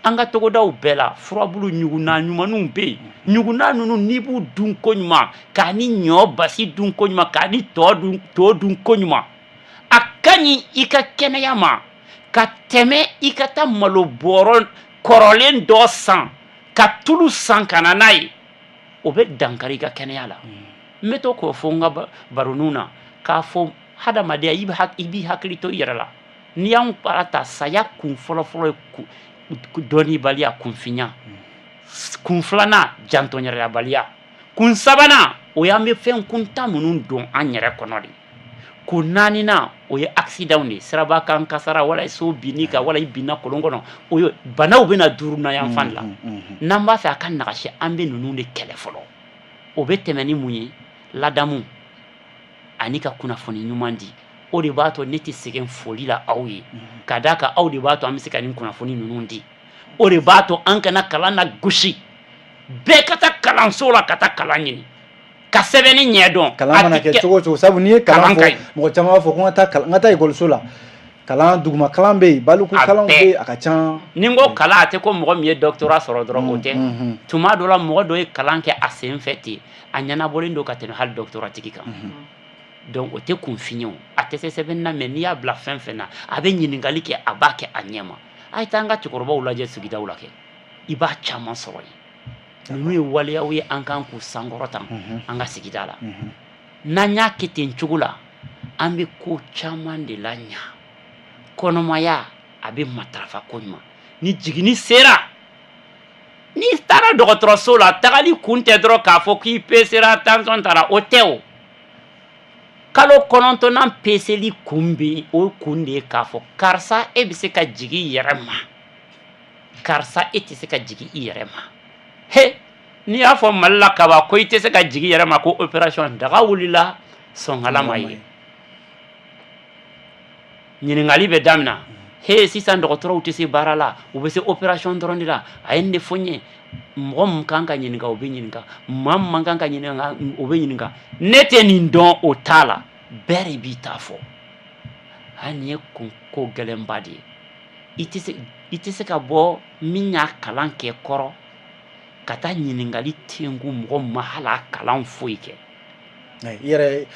An ka togodaw bɛɛ la, furabulu ɲugunna ɲumanw bɛ yen. Ɲugunna ninnu, n'i b'u dun koɲuman, k'a ni ɲɔ basi dun koɲuman, k'a ni to dun koɲuman, a ka ɲi i ka kɛnɛya ma ka tɛmɛ i ka taa malo bɔrɔ kɔrɔlen dɔ san ka tulu san ka na n'a ye. O bɛ dankari i ka kɛnɛya la. N bɛ to k'o fɔ n ka baroninw na k'a fɔ hadamadenya, i b'i hakili to i yɛrɛ la. N'i y'anw para ta, saya kun fɔlɔfɔlɔ ye dɔnnibaliya, kunfinya. Kun filanan, jantonyɛrɛyabaliya. Kun sabanan, o y'an bɛ fɛn kuntan minnu don an yɛrɛ kɔnɔ de. Kun naaninan, o ye accident de ye, siraba kan kasara, wala so binni kan, wala i binna kolon kɔnɔ. O ye banaw bɛna duurunan yan fan la. N'an b'a fɛ a ka nagasi, an bɛ ninnu de kɛlɛ fɔlɔ. O bɛ tɛmɛ ni mun ye? Ladamu ani ka kunnafoni ɲuman di. O de b'a to ne tɛ sɛgɛn foli la aw ye, ka d'a kan aw de b'a to an bɛ se ka nin kunnafoni ninnu di. O de b'a to an kana kalan na gosi, bɛɛ ka taa kalanso la ka taa kalan ɲini ka sɛbɛnni ɲɛ dɔn. Kalan mana kɛ cogo o cogo, sabu n'i ye kalan fɔ, mɔgɔ caman b'a fɔ ko n ka taa ekɔliso la, kalan duguma kalan bɛ yen, baliku kalan bɛ yen, a ka ca. Ni n ko kalan, a tɛ ko mɔgɔ min ye doctorat sɔrɔ dɔrɔn, o tɛ. Tuma dɔ la, mɔgɔ dɔ ye kalan kɛ a sen fɛ ten, a ɲɛnabɔlen don ka tɛmɛ hali doctorat tigi kan. Donc o tɛ kunfin ye, o a tɛ se sɛbɛnni na, mais n'i y'a bila fɛn fɛn na, a bɛ ɲininkali kɛ, a b'a kɛ a ɲɛ ma. A ye taa an ka cɛkɔrɔbaw lajɛ sigidaw la kɛ, i b'a caman sɔrɔ yen. Ninnu ye waleyaw ye an kan k'u sankɔrɔta an ka sigida la. N'an y'a kɛ ten cogo la, an bɛ ko caman de la ɲa. Kɔnɔmaya a bɛ matarafa koɲuman. Ni jiginni sera, n'i taara dɔgɔtɔrɔso la, tagali kun tɛ dɔrɔn k'a fɔ k'i pesera, tension taara, o tɛ. O kalo 9nan peseli kun bɛ, o kun de ye k'a fɔ karisa, e bɛ se ka jigin i yɛrɛ ma, karisa, e tɛ se ka jigin i yɛrɛ ma. He, n'i y'a fɔ Mali la kaban ko i tɛ se ka jigin i yɛrɛ ma, ko opération daga wulila sɔnkala ma ye, ɲininkali bɛ daminɛ. He, sisan dɔgɔtɔrɔw tɛ se baara la, u bɛ se opération dɔrɔn de la. A ye nin de fɔ n ye. Mɔgɔ min kan ka ɲininka, o bɛ ɲininka. Maa min man kan ka ɲininka, o bɛ ɲininka. Ne tɛ nin dɔn, o t'a la, bɛɛ de b'i ta fɔ. Hali nin ye kun ko gɛlɛnba de ye. I tɛ se ka bɔ min y'a kalan kɛ kɔrɔ. Ka taa ɲininkali tenku mɔgɔ ma hali a kalan foyi kɛ. I yɛrɛ,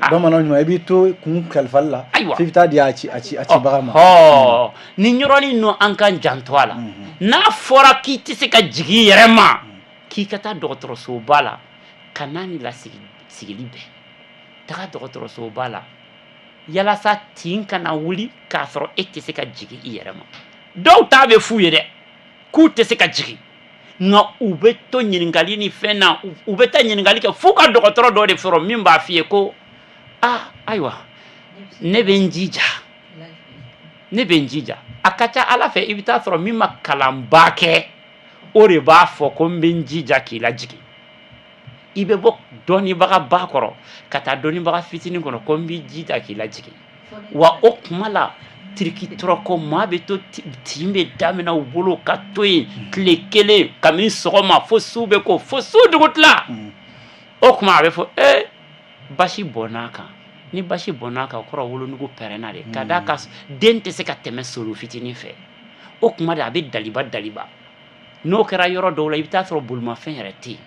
bamanan ɲuman, i b'i to kun kalifali la. Ayiwa. F'i bɛ taa di a cibaga ma. Ɔ, nin yɔrɔnin ninnu, an k'an janto a la. N'a fɔra k'i tɛ se ka jigin i yɛrɛ ma, k'i ka taa dɔgɔtɔrɔsoba la, ka n'a ni lasigi sigili bɛn, taga dɔgɔtɔrɔsoba la yalasa tin kana wuli k'a sɔrɔ e tɛ se ka jigin i yɛrɛ ma. Dɔw ta bɛ f'u ye dɛ k'u tɛ se ka jigin, nka u bɛ to ɲininkali ni fɛn na, u bɛ taa ɲininkali kɛ f'u ka dɔgɔtɔrɔ dɔ de sɔrɔ min b'a f'i ye ko aa, ayiwa, ne bɛ n jija, ne bɛ n jija. A ka ca ala fɛ, i bɛ taa sɔrɔ min ma kalanba kɛ, o de b'a fɔ ko n bɛ n jija k'i lajigin. I bɛ bɔ dɔnnibagaba kɔrɔ ka taa dɔnnibaga fitinin kɔnɔ ko n b'i jija k'i lajigin. Wa o kuma la, tiriki tɔrɔkɔ, maa bɛ to, tin bɛ daminɛ u bolo ka to yen tile kelen, kabini sɔgɔma fo su bɛ ko, fo su dugu tila. O tuma a bɛ fɔ ee, basi bɔnna a kan. Ni basi bɔnna a kan, o kɔrɔ wolonugu pɛrɛnna de, ka d'a kan den tɛ se ka tɛmɛ solo fitinin fɛ. O tuma de a bɛ daliba daliba. N'o kɛra yɔrɔ dɔw la, i bɛ taa sɔrɔ bolimafɛn yɛrɛ tɛ yen.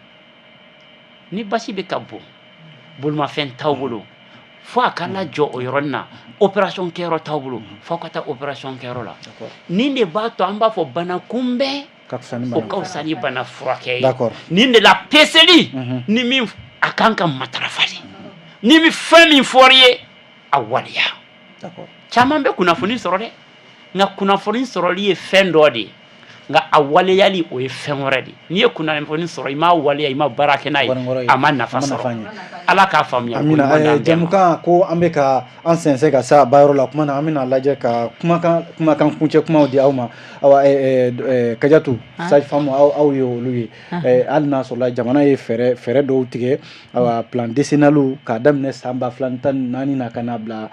Ni basi bɛ ka bɔn, bolimafɛn t'aw bolo, fo a ka lajɔ o yɔrɔnin na. Opération kɛyɔrɔ t'aw bolo, fo aw ka taa opération kɛyɔrɔ la. Nin de b'a to an b'a fɔ bana kunbɛn o ka fisa ni bana furakɛ ye. Nin de la, peseli ni min a kan ka matarafa de, ni min fɛn min fɔr'i ye, a waleya. Caman bɛ kunnafoni sɔrɔ dɛ, nka kunnafoni sɔrɔli ye fɛn dɔ de ye, nka a waleyali, o ye fɛn wɛrɛ de. N'i ye kunnafoni sɔrɔ, i m'a waleya, i ma baara kɛ n'a ye, a ma nafa sɔrɔ. Ala k'a faamuya. Amina. Jɛmukan ko an bɛ ka an sɛnsɛn ka se a ba yɔrɔ la. Kuma na, an bɛna lajɛ ka kumakan kuncɛ kumaw di aw ma. Awa, Kajatu, sage femme, aw ye olu ye, hali n'a sɔrɔla jamana ye fɛɛrɛ dɔw tigɛ, awa, plan décennal, k'a daminɛ san 2014 na ka na bila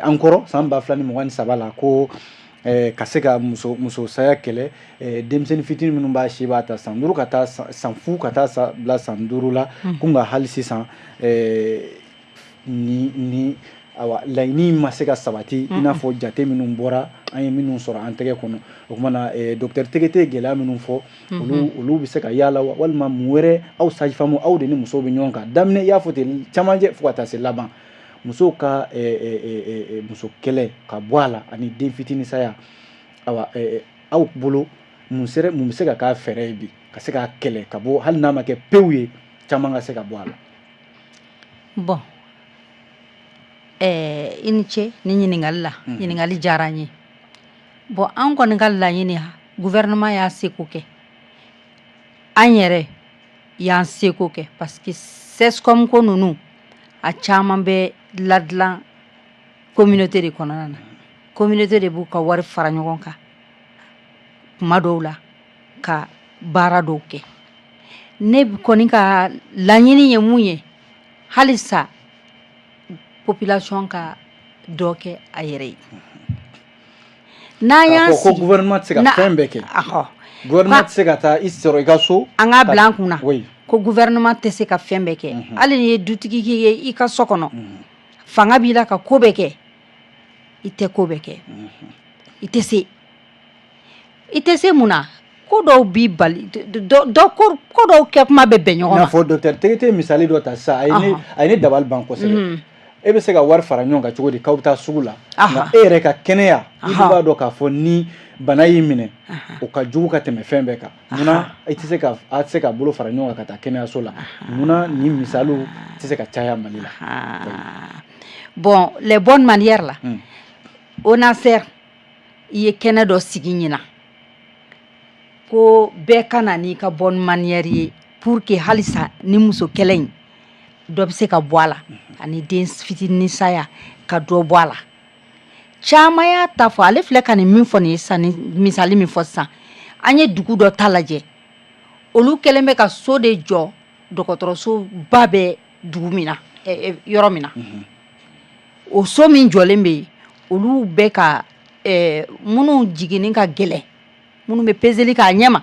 an kɔrɔ san 2023 la, ko ka se ka muso saya kɛlɛ, denmisɛnnin fitinin minnu b'a si b'a ta san 5 ka taa san 0 ka taa bila san 5 la, ko nka hali sisan ni awa laɲini ma se ka sabati, i n'a fɔ jate minnu bɔra, an ye minnu sɔrɔ an tɛgɛ kɔnɔ. O tuma na, docteur Tegete, gɛlɛya minnu fɔ, olu bɛ se ka yaala wa, walima mun wɛrɛ? Aw sage femme, aw de ni musow bɛ ɲɔgɔn kan daminɛ, i y'a fɔ ten, camancɛ fo ka taa se laban, musow ka muso kɛlɛ ka bɔ a la ani den fitinin saya, awa, aw bolo, mun sera, mun bɛ se ka k'a fɛɛrɛ ye bi ka se k'a kɛlɛ ka bɔ, hali n'a ma kɛ pewu ye, caman ka se ka bɔ a la? Bon, i ni ce ni ɲininkali la. Ɲininkali diyara n ye. Bon, an kɔni ka laɲini, gouvernement y'a seko kɛ, an yɛrɛ y'an seko kɛ, parce que CSCOM ko ninnu, a caman bɛ ladilan communauté de kɔnɔna na. Communauté de b'u ka wari fara ɲɔgɔn kan kuma dɔw la ka baara dɔw kɛ. Ne kɔni ka laɲini ye mun ye? Halisa population ka dɔ kɛ a yɛrɛ ye. N'an y'an sigi ko gouvernement tɛ se ka fɛn bɛɛ kɛ, gouvernement tɛ se ka taa i sɔrɔ i ka so. An k'a bila an kunna ko gouvernement tɛ se ka fɛn bɛɛ kɛ. Hali n'i ye dutigi ye i ka so kɔnɔ, fanga b'i la ka ko bɛɛ kɛ, i tɛ ko bɛɛ kɛ, i tɛ se. I tɛ se mun na? Ko dɔw b'i bali, ko dɔw kɛ kuma bɛ bɛn ɲɔgɔn ma. I n'a fɔ docteur Tegete ye misali dɔ ta sisan, a ye ne dabali ban kosɛbɛ. E bɛ se ka wari fara ɲɔgɔn kan cogo di k'aw bɛ taa sugu la, nka e yɛrɛ ka kɛnɛya, i dun b'a dɔn k'a fɔ ni bana y'i minɛ, o ka jugu ka tɛmɛ fɛn bɛɛ kan. Munna i tɛ se ka, a tɛ se ka bolo fara ɲɔgɔn kan ka taa kɛnɛyaso la? Munna nin misaliw tɛ se ka caya Mali la? Bon, les bonnes manières la, ONASER i ye kɛnɛ dɔ sigi ɲinan ko bɛɛ ka na n'i ka bonne manière ye pour que halisa ni muso kɛlɛ in dɔ bɛ se ka bɔ a la, ani den fitinin saya ka dɔ bɔ a la. Caman y'a ta fɔ. Ale filɛ ka nin min fɔ nin ye sisan, ni misali min fɔ sisan, an ye dugu dɔ ta lajɛ, olu kɛlen bɛ ka so de jɔ, dɔgɔtɔrɔso ba bɛ dugu min na, yɔrɔ min na, o so min jɔlen bɛ yen, olu bɛ ka minnu jiginni ka gɛlɛn, minnu bɛ peseli k'a ɲɛ ma,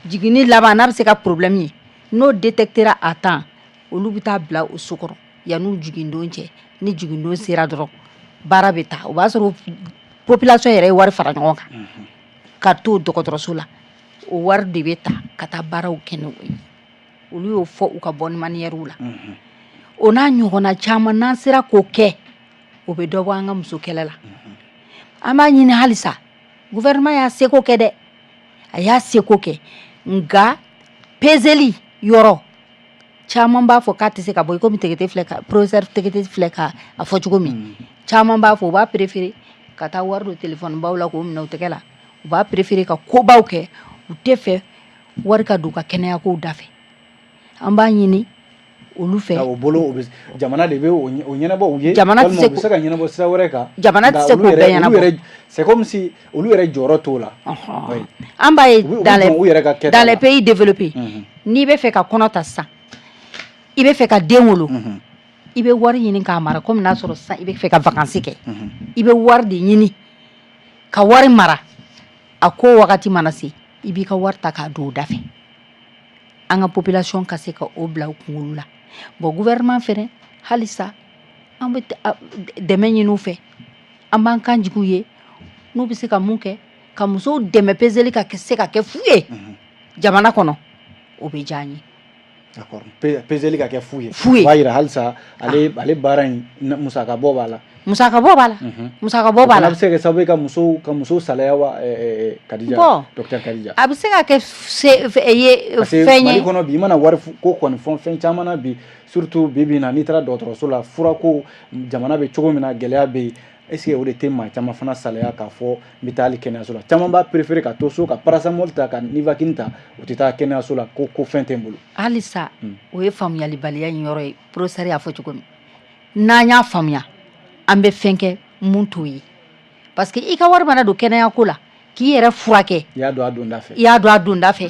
jiginni laban n'a bɛ se ka problème ye, n'o détectera à temps, olu bɛ taa bila o so kɔrɔ yan'u jigindon cɛ. Ni jigindon sera dɔrɔn, baara bɛ taa, o b'a sɔrɔ population yɛrɛ ye wari fara ɲɔgɔn kan ka t'o dɔgɔtɔrɔso la. O wari de bɛ ta ka taa baaraw kɛ n'o ye. Olu y'o fɔ u ka bonne manière la. O n'a ɲɔgɔnna caman, n'an sera k'o kɛ, o bɛ dɔ bɔ an ka muso kɛlɛ la. An b'a ɲini halisa, gouvernement y'a seko kɛ dɛ, a y'a seko kɛ, nka peseli yɔrɔ caman b'a fɔ k'a tɛ se ka bɔ i komi Tegete filɛ ka, professeur Tegete filɛ ka a fɔ cogo min. Caman b'a fɔ u b'a préféré ka taa wari don téléphone baw la k'o minɛ u tɛgɛ la. U b'a préféré ka kobaw kɛ, u tɛ fɛ wari ka don u ka kɛnɛyakow da fɛ. An b'a ɲini olu fɛ. O bolo, jamana de bɛ o ɲɛnabɔ u ye. Jamana tɛ se, u bɛ se ka ɲɛnabɔ sira wɛrɛ kan. Jamana tɛ se k'o bɛɛ ɲɛnabɔ. C'est comme si olu yɛrɛ jɔyɔrɔ t'o la. An b'a ye dans les pays développés, n'i bɛ fɛ ka kɔnɔ ta sisan, i bɛ fɛ ka den wolo, i bɛ wari ɲini k'a mara komi n'a sɔrɔ sisan i bɛ fɛ ka vacances kɛ. I bɛ wari de ɲini ka wari mara. A ko wagati mana se, i b'i ka wari ta k'a don o da fɛ. An ka population ka se ka o bila u kunkolo la. Bon, gouvernement fɛnɛ, halisa an bɛ dɛmɛ ɲini u fɛ. An b'an kan jigi u ye, n'u bɛ se ka mun kɛ ka musow dɛmɛ peseli ka se ka kɛ fu ye jamana kɔnɔ, o bɛ diya an ye. D'accord, peseli ka kɛ fu ye. Fu ye. O b'a yira halisa ale baara in, musaka bɔ b'a la. Musaka bɔ b'a la, musaka bɔ b'a la. A bɛ se ka kɛ sababu ye ka musow salaya wa, Kadija? Bon, docteur Kadija. A bɛ se ka kɛ ye parce que fɛn ye. Mali kɔnɔ bi, i mana wari ko kɔni fɔ fɛn caman na bi, surtout bi bi in na, n'i taara dɔgɔtɔrɔso la, furako, jamana bɛ cogo min na, gɛlɛya bɛ yen. Est ce que o de tɛ maa caman fana salaya k'a fɔ n bɛ taa hali kɛnɛyaso la? Caman b'a préférer ka to so ka paracétamol ta, ka Nivaquine ta, u tɛ taa kɛnɛyaso la ko fɛn tɛ n bolo. Halisa o ye faamuyalibaliya in yɔrɔ ye. Professeur y'a fɔ cogo min, n'an y'a faamuya, an bɛ fɛn kɛ mun t'o ye, parce que i ka wari mana don kɛnɛyako la k'i yɛrɛ furakɛ, i y'a don a donda fɛ. I y'a don a donda fɛ.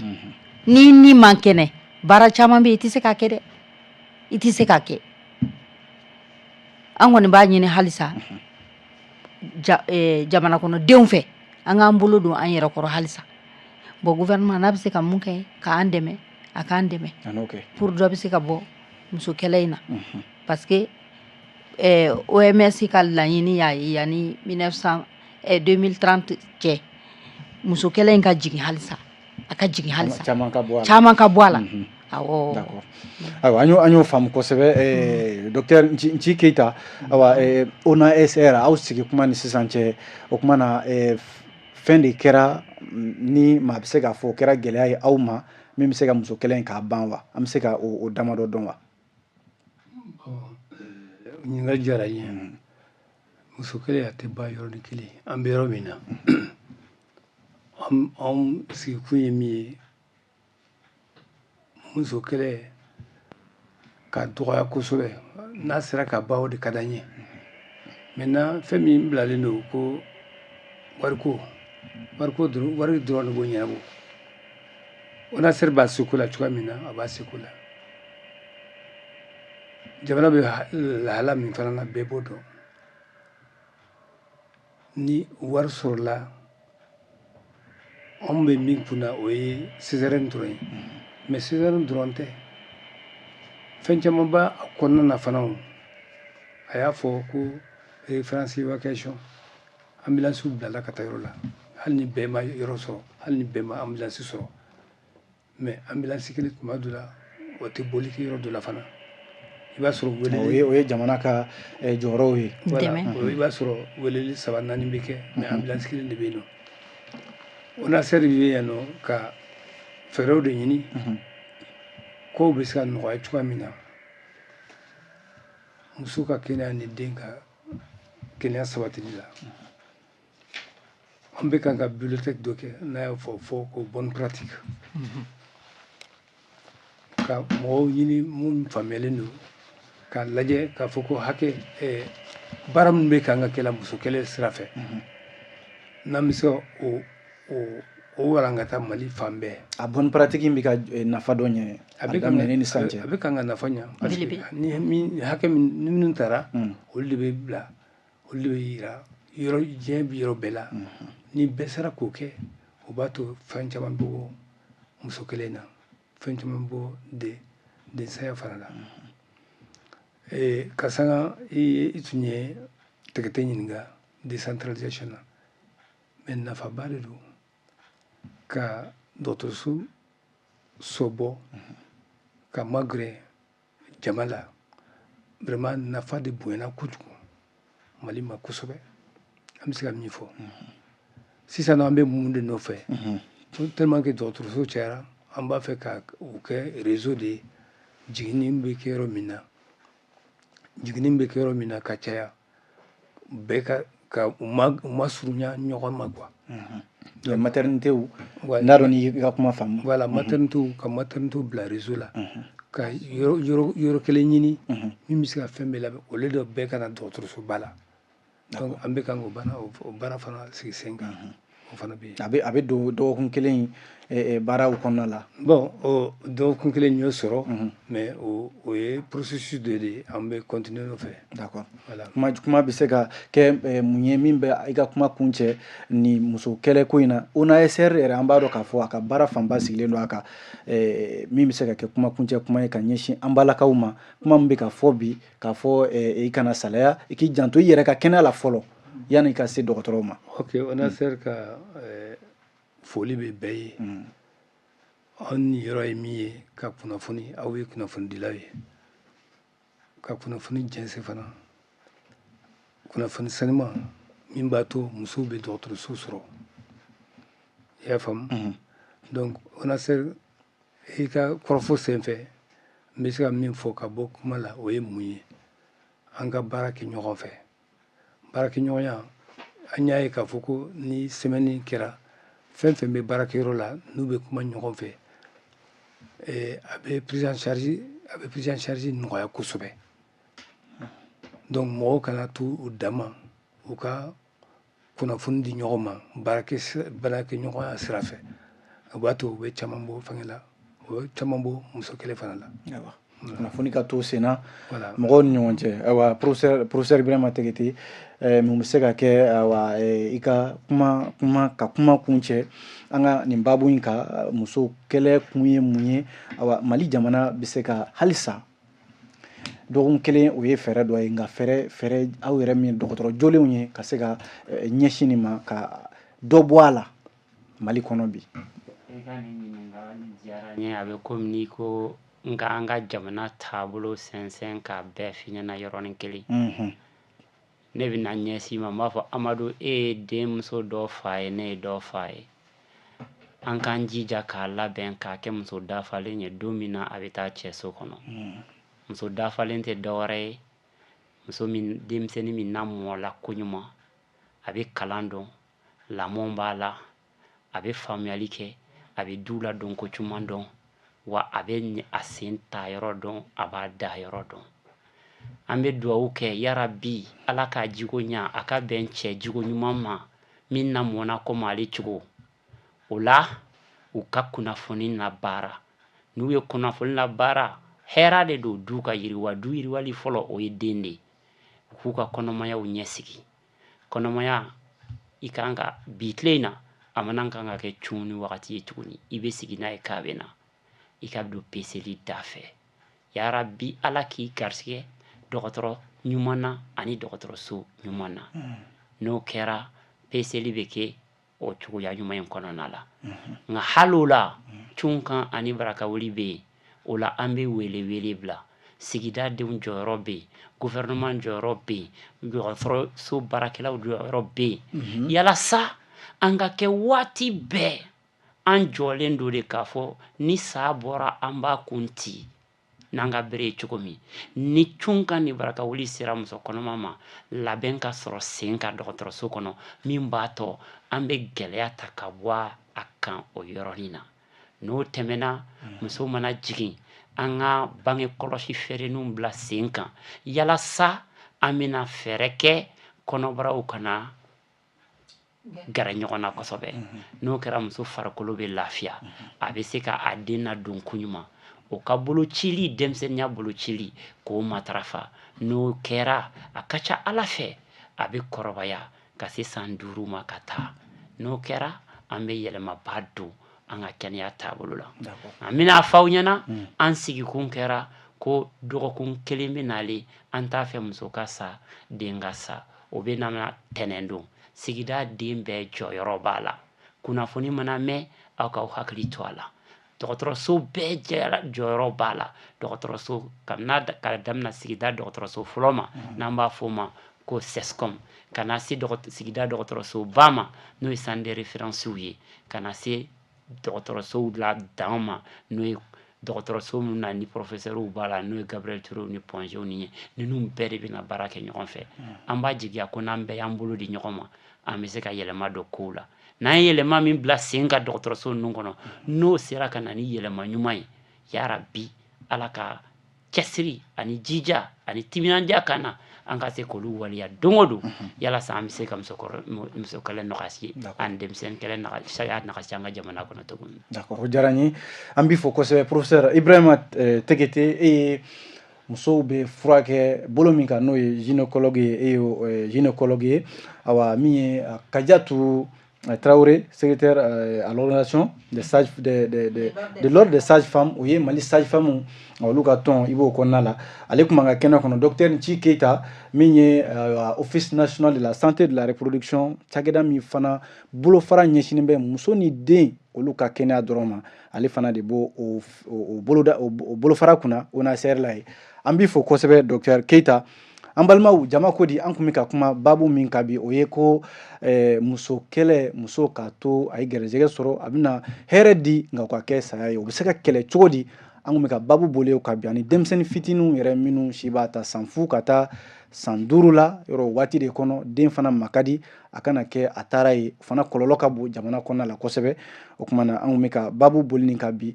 N'i ni man kɛnɛ, baara caman bɛ yen, i tɛ se k'a kɛ dɛ, i tɛ se k'a kɛ. An kɔni b'a ɲini halisa jamana kɔnɔdenw fɛ, an k'an bolo don an yɛrɛ kɔrɔ halisa. Bon, gouvernement n'a bɛ se ka mun kɛ k'an dɛmɛ, a k'an dɛmɛ A n'o kɛ. pour dɔ bɛ se ka bɔ muso kɛlɛ in na, parce que OMS ka laɲini y'a ye yanni 1900 2030 cɛ, muso kɛlɛ in ka jigin halisa, a ka jigin halisa. Caman ka bɔ a la. Caman ka bɔ a la, awɔ. D'accord, ayiwa, an y'o faamu kosɛbɛ. Docteur Nci Keyita, ayiwa, ONASR, aw sigi kuma ni sisan cɛ, o kuma na, fɛn de kɛra ni maa bɛ se k'a fɔ o kɛra gɛlɛya ye aw ma, min bɛ se ka muso kɛlɛ in k'a ban wa? An bɛ se ka o damadɔ dɔn wa? Ɲininkali diyara n ye. Muso kɛlɛ, a tɛ ban yɔrɔnin kelen. An bɛ yɔrɔ min na, anw sigikun ye min ye, muso kɛlɛ ka dɔgɔya kosɛbɛ. N'a sera ka ban, o de ka d'an ye. Maintenant, fɛn min bilalen don ko wariko, wariko dɔrɔn, wari dɔrɔn de b'o ɲɛnabɔ. ONASR b'a seko la cogoya min na, a b'a seko la. Jamana bɛ lahala min fana na, bɛɛ b'o dɔn. Ni wari sɔrɔla, anw bɛ min kunna, o ye césarienne dɔrɔn ye. Mais césarienne dɔrɔn tɛ, fɛn caman b'a kɔnɔna na fana. O a y'a fɔ ko référence évacuation, ambulance bilala ka taa yɔrɔ la. Hali ni bɛɛ ma yɔrɔ sɔrɔ, hali ni bɛɛ ma ambulance sɔrɔ, mais ambulance kelen, tuma dɔ la, o tɛ boli kɛ yɔrɔ dɔ la fana. I b'a sɔrɔ O weleli ye o ye jamana ka jɔyɔrɔw ye. Voilà. Dɛmɛ. I b'a sɔrɔ weleli saba naani bɛ kɛ, mais ambulance kelen de bɛ yen nɔ. ONASR bɛ yan nɔ ka fɛɛrɛw de ɲini kow bɛ se ka nɔgɔya cogoya min na, muso ka kɛnɛya ni den ka kɛnɛya sabatili la. An bɛ kan ka bibliothèque dɔ kɛ, n'a y'a fɔ ko bonne pratique, ka mɔgɔw ɲini mun faamuyalen don k'a lajɛ k'a fɔ ko hakɛ baara min bɛ kan ka kɛ la muso kɛlɛ sira fɛ, n'an bɛ se ka o walankata Mali fan bɛɛ. A bonne pratique in bɛ ka nafa dɔ ɲɛ A a bɛ kan daminɛ ni sisan cɛ? A bɛ kan ka nafa ɲa, parce que Belebele. ni min hakɛ min ni minnu taara, olu de bɛ bila, olu de bɛ yira yɔrɔ diɲɛ bɛ yɔrɔ bɛɛ la. Ni bɛɛ sera k'o kɛ, o b'a to fɛn caman bɛ bɔ muso kelen na, fɛn caman bɛ bɔ densaya fana la. Ka sanga i tun ye Tɛgɛtɛ ɲininka décentralisation na, mais nafaba de don ka Dɔgɔtɔrɔso sobɔ ka magɛrɛ jama la, vraiment nafa de bonyana kojugu Mali ma kosɛbɛ. An bɛ se ka min fɔ sisan nɔ, an bɛ mun de nɔfɛ? Tellement que dɔgɔtɔrɔso cayara, an b'a fɛ ka o kɛ réseau de ye. Jiginni bɛ kɛ yɔrɔ min na, jiginni bɛ kɛ yɔrɔ min na ka caya, bɛɛ ka u ma surunya ɲɔgɔn ma quoi. Donc maternité, n t'a dɔn n'i ka kuma faamu. Voilà, maternité, ka maternité bila réseau la, ka yɔrɔ kelen ɲini min bɛ se ka fɛn bɛɛ labɛn, au lieu de bɛɛ ka na dɔgɔtɔrɔsoba la. Donc an bɛ kan k'o baara o baara fana sigi sen kan, o fana bɛ yen. A bɛ don dɔgɔkun kelen baaraw kɔnɔna la. Bon, o dɔgɔkun kelen y'o sɔrɔ, mais o ye processus de ye, an bɛ continuer n'o fɛ. D'accord. Voilà. Kuma bɛ se ka kɛ mun ye min bɛ i ka kuma kun cɛ ni muso kɛlɛ ko in na? ONASR yɛrɛ, an b'a dɔn k'a fɔ a ka baara fanba sigilen don a kan. Min bɛ se ka kɛ kuma kuncɛ kuma ye ka ɲɛsin an balakaw ma, kuma min bɛ ka fɔ bi, k'a fɔ i kana salaya, i k'i janto i yɛrɛ ka kɛnɛya la fɔlɔ yanni i ka se dɔgɔtɔrɔw ma. Ok, ONASR ka foli bɛ bɛɛ ye. Anw niyɔrɔ ye min ye, ka kunnafoni, aw ye kunnafonidilaw ye, ka kunnafoni jɛnsɛn fana, kunnafoni sanuma min b'a to musow bɛ dɔgɔtɔrɔso sɔrɔ, i y'a faamu. Donc ONASR, i ka kɔrɔfɔ senfɛ, n bɛ se ka min fɔ ka bɔ kuma la, o ye mun ye? An ka baara kɛ ɲɔgɔn fɛ, baarakɛɲɔgɔnya. An y'a ye k'a fɔ ko ni semaine kɛra, fɛn fɛn bɛ baarakɛyɔrɔ la, n'u bɛ kuma ɲɔgɔn fɛ, a bɛ prise en charge nɔgɔya kosɛbɛ. Donc mɔgɔw kana to u dama, u ka kunnafoni di ɲɔgɔn ma baarakɛɲɔgɔnya sira fɛ. O b'a to u bɛ caman bɔ fɛngɛ la, u bɛ caman bɔ muso kɛlɛ fana la. Kunnafoni ka to sen na mɔgɔw ni ɲɔgɔn cɛ. Ayiwa, professeur Ibrahima Tegete, mun bɛ se ka kɛ, ayiwa, i ka kuma ka kuma kun cɛ an ka nin baabu in kan, muso kɛlɛ kun ye mun ye? Ayiwa, Mali jamana bɛ se ka halisa dɔgɔkun kelen, o ye fɛɛrɛ dɔ ye, nka fɛɛrɛ aw yɛrɛ min dɔgɔtɔrɔ jolenw ye, ka se ka ɲɛsin nin ma ka dɔ bɔ a la Mali kɔnɔ bi? I ka nin ɲininkali diyara n ye. A bɛ komi n'i ko nka an ka jamana taabolo sɛnsɛn k'a bɛɛ f'i ɲɛna yɔrɔnin kelen. Ne bɛna ɲɛsin ma, n b'a fɔ Amadu, e ye denmuso dɔ fa ye, ne ye dɔ fa ye. An k'an jija k'a labɛn k'a kɛ muso dafalen ye don min na a bɛ taa cɛso kɔnɔ. Muso dafalen tɛ dɔwɛrɛ ye, muso min, denmisɛnnin min n'a mɔla koɲuman, a bɛ kalan dɔn, lamɔ b'a la, a bɛ faamuyali kɛ, a bɛ du ladon ko caman dɔn, wa a bɛ a sen ta yɔrɔ dɔn, a b'a da yɔrɔ dɔn. An bɛ dugawu kɛ, yarabi Ala k'a jiko ɲa, a ka bɛn cɛ jiko ɲuman ma min lamɔna komi ale cogo. O la, u ka kunnafoni labaara. N'u ye kunnafoni labaara, hɛra de don du ka yiriwa. Du yiriwali fɔlɔ, o ye den de ye. U k'u ka kɔnɔmayaw ɲɛsigi. Kɔnɔmaya i kan ka bi tile in na, a mana kan ka kɛ cun ni wagati ye tuguni, i bɛ sigi n'a ye k'a bɛ na, i ka don peseli da fɛ. Yarabi Ala k'i garisɛgɛ dɔgɔtɔrɔ ɲuman na ani dɔgɔtɔrɔso ɲuman na. N'o kɛra, peseli bɛ kɛ o cogoya ɲuman in kɔnɔna la. Nka hali o la, cunkan ani barakawuli bɛ yen. O la, an bɛ wele wele bila sigida denw jɔyɔrɔ bɛ yen, gouvernement jɔyɔrɔ bɛ yen, dɔgɔtɔrɔso baarakɛlaw jɔyɔrɔ bɛ yen, yalasa an ka kɛ waati bɛɛ an jɔlen don de k'a fɔ ni sa bɔra, an b'a kun ci n'an ka bere ye cogo min. Ni cunkan ni barakawuli sera muso kɔnɔma ma, labɛn ka sɔrɔ sen ka dɔgɔtɔrɔso kɔnɔ min b'a tɔ an bɛ gɛlɛya ta ka bɔ a kan o yɔrɔnin na. N'o tɛmɛna, muso mana jigin, an ka bange kɔlɔsi fɛɛrɛninw bila sen kan, yalasa an bɛna fɛɛrɛ kɛ kɔnɔbaraw kana gɛrɛ ɲɔgɔn na kosɛbɛ. N'o kɛra, muso farikolo bɛ lafiya, a bɛ se ka a den ladon koɲuman, o ka bolocili, denmisɛnninya bolocili k'o matarafa. N'o kɛra, a ka ca Ala fɛ, a bɛ kɔrɔbaya ka se san 5 ma ka taa. N'o kɛra, an bɛ yɛlɛmaba don an ka kɛnɛya taabolo la. An bɛna fɔ aw ɲɛna, an sigikun kɛra ko dɔgɔkun kelen bɛ nalen, an t'a fɛ muso ka sa, den ka sa. O bɛ na tɛnɛn don. Sigida den bɛɛ jɔyɔrɔ b'a la. Kunnafoni mana mɛn, aw k'aw hakili to a la. Dɔgɔtɔrɔso bɛɛ jɔyɔrɔ b'a la. Dɔgɔtɔrɔso kabini ka daminɛ sigida dɔgɔtɔrɔso fɔlɔ ma, n'an b'a fɔ o ma ko CSCOM, ka na se sigida dɔgɔtɔrɔsoba ma, n'o ye centre de référence ye, ka na se dɔgɔtɔrɔsow la dan ma, n'o ye dɔgɔtɔrɔso minnu na ni professeurs b'a la, n'o ye Gabriel Touré ni Point G ni ye. Ninnu bɛɛ de bɛna baara kɛ ɲɔgɔn fɛ. An b'a jigiya ko n'an bɛɛ y'an bolo di ɲɔgɔn ma, an bɛ se ka yɛlɛma don kow la. N'an ye yɛlɛma min bila sen kan dɔgɔtɔrɔso ninnu kɔnɔ, n'o sera ka na ni yɛlɛma ɲuman ye, yarabi Ala ka cɛsiri ani jija ani timinandiya ka na an ka se k'olu waleya don o don, yalasa an bɛ se ka muso kɛlɛ nɔgɔya ani denmisɛnnin kɛlɛ saya nɔgɔya an ka jamana kɔnɔ cogo min. D'accord, o diyara n ye, an b'i fo kosɛbɛ. Professeur Ibrahima Tegete, e ye musow bɛ furakɛ bolo min kan, n'o ye gynécologue ye, e ye gynécologue ye. Awa, min ye Kadiatou Traoré, secrétaire à l'organisation des sages de l'ordre des sages-femmes, o ye Mali sage-femme olu ka tɔn, i b'o kɔnɔna la. Ale tun b'an ka kɛnɛ kɔnɔ. Docteur Nci Keyita, min ye Office national de la santé de la reproduction, cakɛda min fana bolofara ɲɛsinnen bɛ muso ni den olu ka kɛnɛya dɔrɔn ma, ale fana de b'o o boloda o bolofara kunna ONASR la ye. An b'i fo kosɛbɛ, docteur Keyita. An balimaw, jama ko di, an tun bɛ ka kuma baabu min kan bi, o ye ko muso kɛlɛ, muso k'a to a ye gɛrɛsɛgɛ sɔrɔ, a bɛna hɛrɛ di, nka o ka kɛ saya ye, o bɛ se ka kɛlɛ cogo di? An tun bɛ ka baabu boli o kan bi, ani denmisɛnnin fitininw yɛrɛ minnu si b'a ta san 0 ka taa san 5 la yɔrɔ, o waati de kɔnɔ den fana ma ka di a kana kɛ a taara ye, o fana kɔlɔlɔ ka bon jamana kɔnɔna la kosɛbɛ. O tuma na, an tun bɛ ka baabu boli nin kan bi.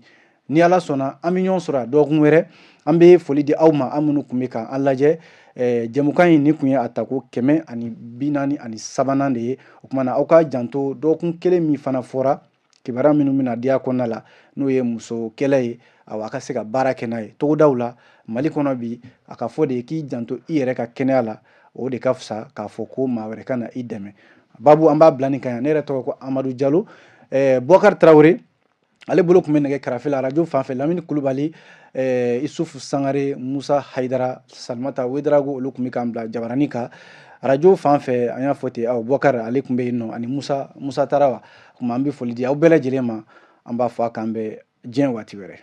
Ni Ala sɔnna, an bɛ ɲɔgɔn sɔrɔ a dɔgɔkun wɛrɛ. An bɛ foli di aw ma, an minnu tun bɛ ka an lajɛ jɛmukan in. Nin tun ye a tako 143nan de ye. O tuma na, aw ka janto, dɔgɔkun kelen min fana fɔra, kibaruya minnu bɛna di a kɔnɔna la, n'o ye muso kɛlɛ ye, awa, a ka se ka baara kɛ n'a ye togodaw la Mali kɔnɔ bi. A ka fɔ de k'i janto i yɛrɛ ka kɛnɛya la, o de ka fisa k'a fɔ ko maa wɛrɛ ka na i dɛmɛ. Babu an b'a bila nin kan yan. Ne yɛrɛ tɔgɔ ko Amadu Jalo. Bɔkari Tarawele, ale bolo tun bɛ nɛgɛ karafe la. Arajo fan fɛ, Lamini Kulubali, Isufu Sangare, Musa Hayidara, Salimata Wedarago, olu tun bɛ k'an bila jabarani kan. Arajo fan fɛ, an y'a fɔ ten, aw Bɔkari, ale tun bɛ yen nɔ, ani Musa Tarawa. Kuma an bɛ foli di aw bɛɛ lajɛlen ma. An b'a fɔ a k'an bɛ diɲɛ waati wɛrɛ.